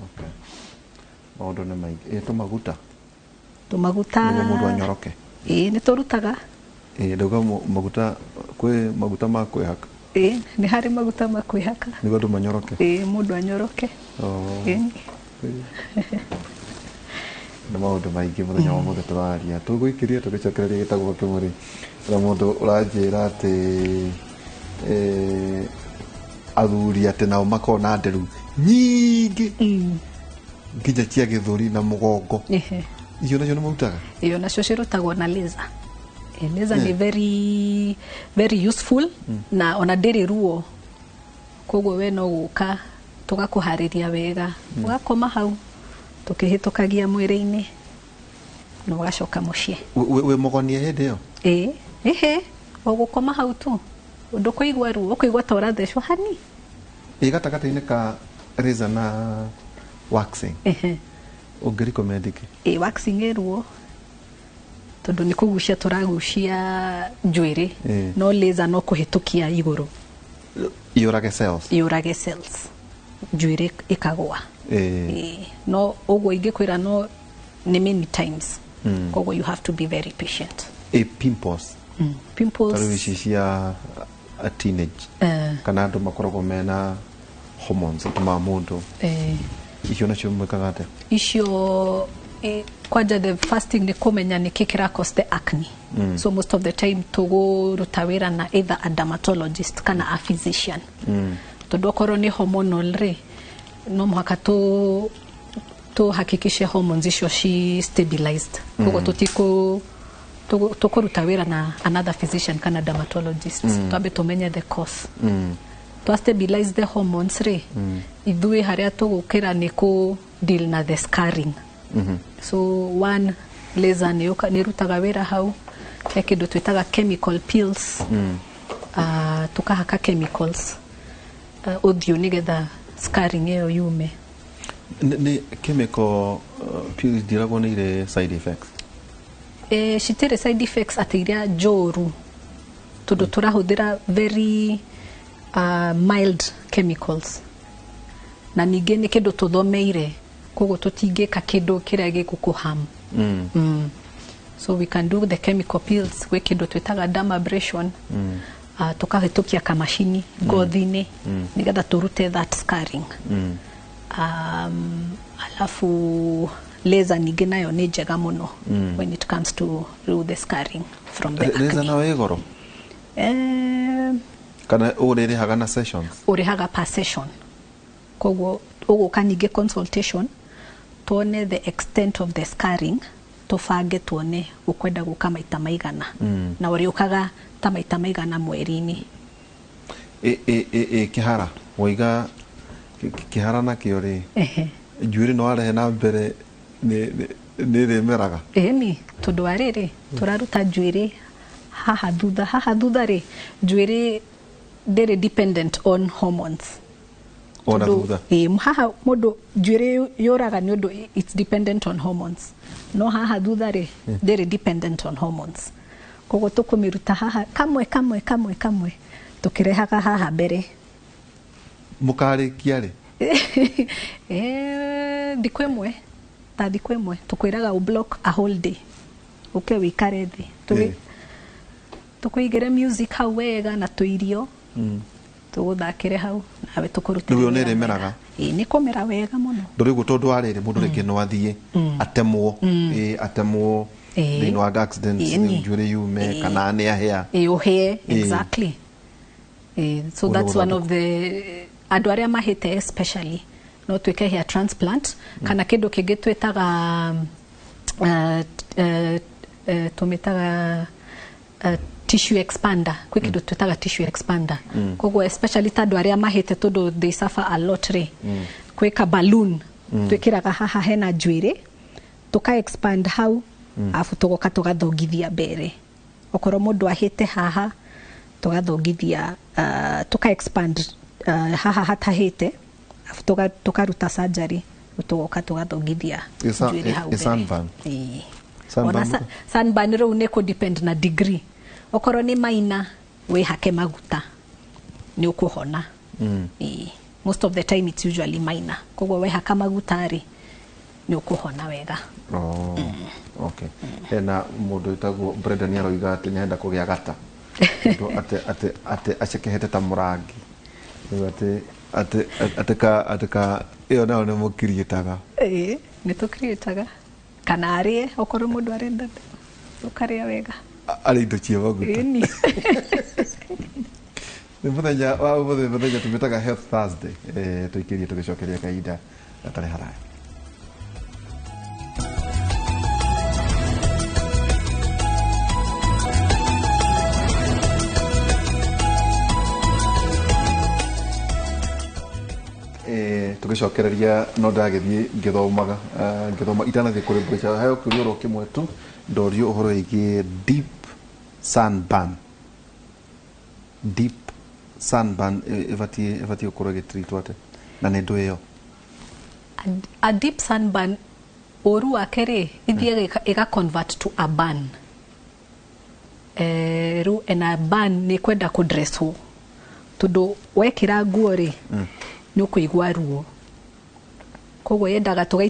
Okay. Maũndũ nĩ maingĩ. Ĩ tũmaguta? Tũmaguta. Nĩguo mũndũ anyoroke. Ĩĩ, nĩ tũrutaga. Ĩĩ, ndauga maguta, kwĩ maguta ma kwĩhaka. Ĩĩ, nĩ harĩ maguta ma kwĩhaka. Nĩguo andũ manyoroke. Ĩĩ, mũndũ anyoroke. Oh. Ĩĩ. Nĩ maũndũ maingĩ mũthenya wa mũthĩ tũraria. Tũgũikĩria tũgĩcokereria gĩtagwo kĩmũrĩ. Na mũndũ ũranjĩra atĩ athuri atĩ nao makoragwo na nderu nyingĩ nginya cia gĩthũri na mũgongo. Icio nacio nĩ mũrutaga? Ĩyo nacio cirutagwo na laser. Laser nĩ very very useful na ona ndĩrĩ ruo. Koguo we no gũka tũgakũharĩria wega. Ũgakoma hau tũkĩhĩtũkagia mwĩrĩ-inĩ na ũgacoka mũciĩ. Wĩ mũgonie hĩndĩ ĩyo? Ĩĩ, ĩhĩ, o gũkoma hau tu. Ndũkũigua ruo, ũkũigua ta ũrathecwo hani. Ĩ gatagatĩ-inĩ ka laser na waxing? Ũngĩ recommend kĩ? Ĩ waxing ĩ ruo tondũ nĩ kũgucia tũragucia njuĩrĩ. No laser no kũhĩtũkia igũrũ. Yũrage cells. Yũrage cells. Njuĩrĩ ĩkagũa. Ĩĩ. No ũguo ingĩkwĩra no nĩ many times. Koguo you have to be very patient. Ĩ pimples. Pimples. Tarĩu ici cia a teenage. Kana andũ makoragwo mena hormones itũmaga mũndũ. Icio nacio mwĩkaga atĩa? Icio kwanja the first thing nĩ kũmenya nĩkĩ kĩra cause the acne. So most of the time tũgũruta wĩra na either a dermatologist kana a physician. Tondũ okorwo nĩ hormonal rĩ, no mũhaka tũhakikishe hormones icio ci stabilized. Koguo tũtikũ tũkũruta wĩra na another physician kana dermatologist. Twambe tũmenye the cause. Twa stabilize the hormones rĩ, ithuĩ harĩa tũgũkĩra nĩ kũ deal na the scarring. So one, laser nĩ ĩrutaga wĩra hau. He kĩndũ twĩtaga chemical peels. Tũkahaka chemicals ũthiũ nĩgetha scarring ĩyo yume. Nĩ chemical pills ndiragwo nĩ irĩ side effects? Citirĩ side effects atĩ iria njũru tondũ tũrahũthĩra very mild chemicals. Na ningĩ nĩ kĩndũ tũthomeire, koguo tũtingĩka kĩndũ kĩrĩa gĩgũkũ harm. So we can do the chemical peels, gwĩ kĩndũ twĩtaga dermabrasion. Tũkahĩtũkia kamacini ngothi-inĩ nĩgetha tũrute that scarring. Alafu laser ningĩ nayo nĩ njega mũno when it comes to rĩu the scarring from the Laser acne. nayo ĩ goro? Kana ũrĩrĩhaga na sessions? Ũrĩhaga per session. Koguo ũgũka ningĩ consultation tuone the extent of the scarring, tũbange tuone ũkwenda gũka maita maigana. Na ũrĩũkaga ta maita maigana mweri-inĩ. Kĩhara waiga kĩhara nakĩo rĩ, njuĩrĩ no arehe na mbere nĩ ĩrĩmeraga? Ĩni, tondũ wa rĩrĩ tũraruta njuĩrĩ haha thutha, haha thutha rĩ njuĩrĩ ndĩrĩ dependent on hormones. Ona thutha? Ĩĩ, haha mũndũ njuĩrĩ yũraga nĩ ũndũ it's dependent on hormones. No haha thutha rĩ ndĩrĩ dependent on hormones. Koguo tũkũmĩruta haha kamwe kamwe kamwe kamwe tũkĩrehaga haha mbere. Mũkarĩkia rĩ? Thikũ ĩmwe, ta thikũ ĩmwe tũkwĩraga ũ block a whole day. Ũke wĩikare thĩ. Tũkũigĩre music hau wega na tũirio. Tũgũthakĩre hau nawe tũkũrutĩre Rĩu nĩ wĩra ĩrĩmeraga? wega. Ĩĩ, nĩ kũmera wega mũno. Ndũrĩ ũguo tondũ wa rĩrĩ mũndũ rĩngĩ no athiĩ atemwo, atemwo thĩinĩ wa accident, njuĩrĩ yume kana nĩ ahĩa. Ĩĩ, ũhĩe, exactly. So Ũguo that's nĩguo one of the andũ arĩa mahĩte especially no twĩke hair transplant kana kĩndũ kĩngĩ twĩtaga tũmĩtaga tissue expander. Kwĩ kĩndũ twĩtaga tissue expander. Koguo especially ta andũ arĩa mahĩte tondũ they suffer a lot rĩ, kwĩ ka balloon twĩkĩraga haha hena njuĩrĩ, tũka expand hau Arabu tũgoka tũgathongithia mbere, okorwo mũndũ ahĩte haha tũgathongithia, tũka expand haha hatahĩte, arabu tũkaruta surgery, tũgoka tũgathongithia njuĩrĩ hau Ĩ mbere. Sunburn? Ĩĩ. Sunburn. Ona sunburn rĩu nĩ kũ depend na degree. Okorwo nĩ minor, wĩhake maguta nĩ ũkũhona. Ĩĩ. Most of the time it's usually minor, koguo wehaka maguta rĩ, nĩ ũkũhona wega. Oh, okay. Hena mũndũ wĩtagwo Brendan aroiga atĩ nĩarenda kũgĩa gata. Tondũ atĩ acekehete ta mũrangi. Rĩu atĩ ka ĩyo nayo nĩ mũkiriĩtaga. Ĩĩ, nĩ tũkiriĩtaga kana arĩe, okorwo mũndũ arenda ũkarĩa wega. Arĩ indo cia maguta. Ĩni. Nĩ mũthenya wa ũmũthĩ, mũthenya tũmĩtaga Health Thursday. Tũikĩrie tũgĩcokeria kahinda gatarĩ haraya. Tũgĩcokereria no ndagĩthiĩ ngĩthomaga, ngĩthoma itanathiĩ kũrĩ mbeca heo kĩũria oro kĩmwe tu ndorio ũhoro wĩgiĩ deep sunburn. Deep sunburn ĩbatiĩ gũkorwo ĩgĩtreatwo atĩa na nĩ ndũ ĩyo? A deep sunburn, ũru wake rĩ, ithiaga ĩga convert to a burn. Rĩu ena burn nĩ kwenda kũdresswo, tondũ wekĩra nguo rĩ, nĩ ũkũigua ruo, koguo yendaga tũgai.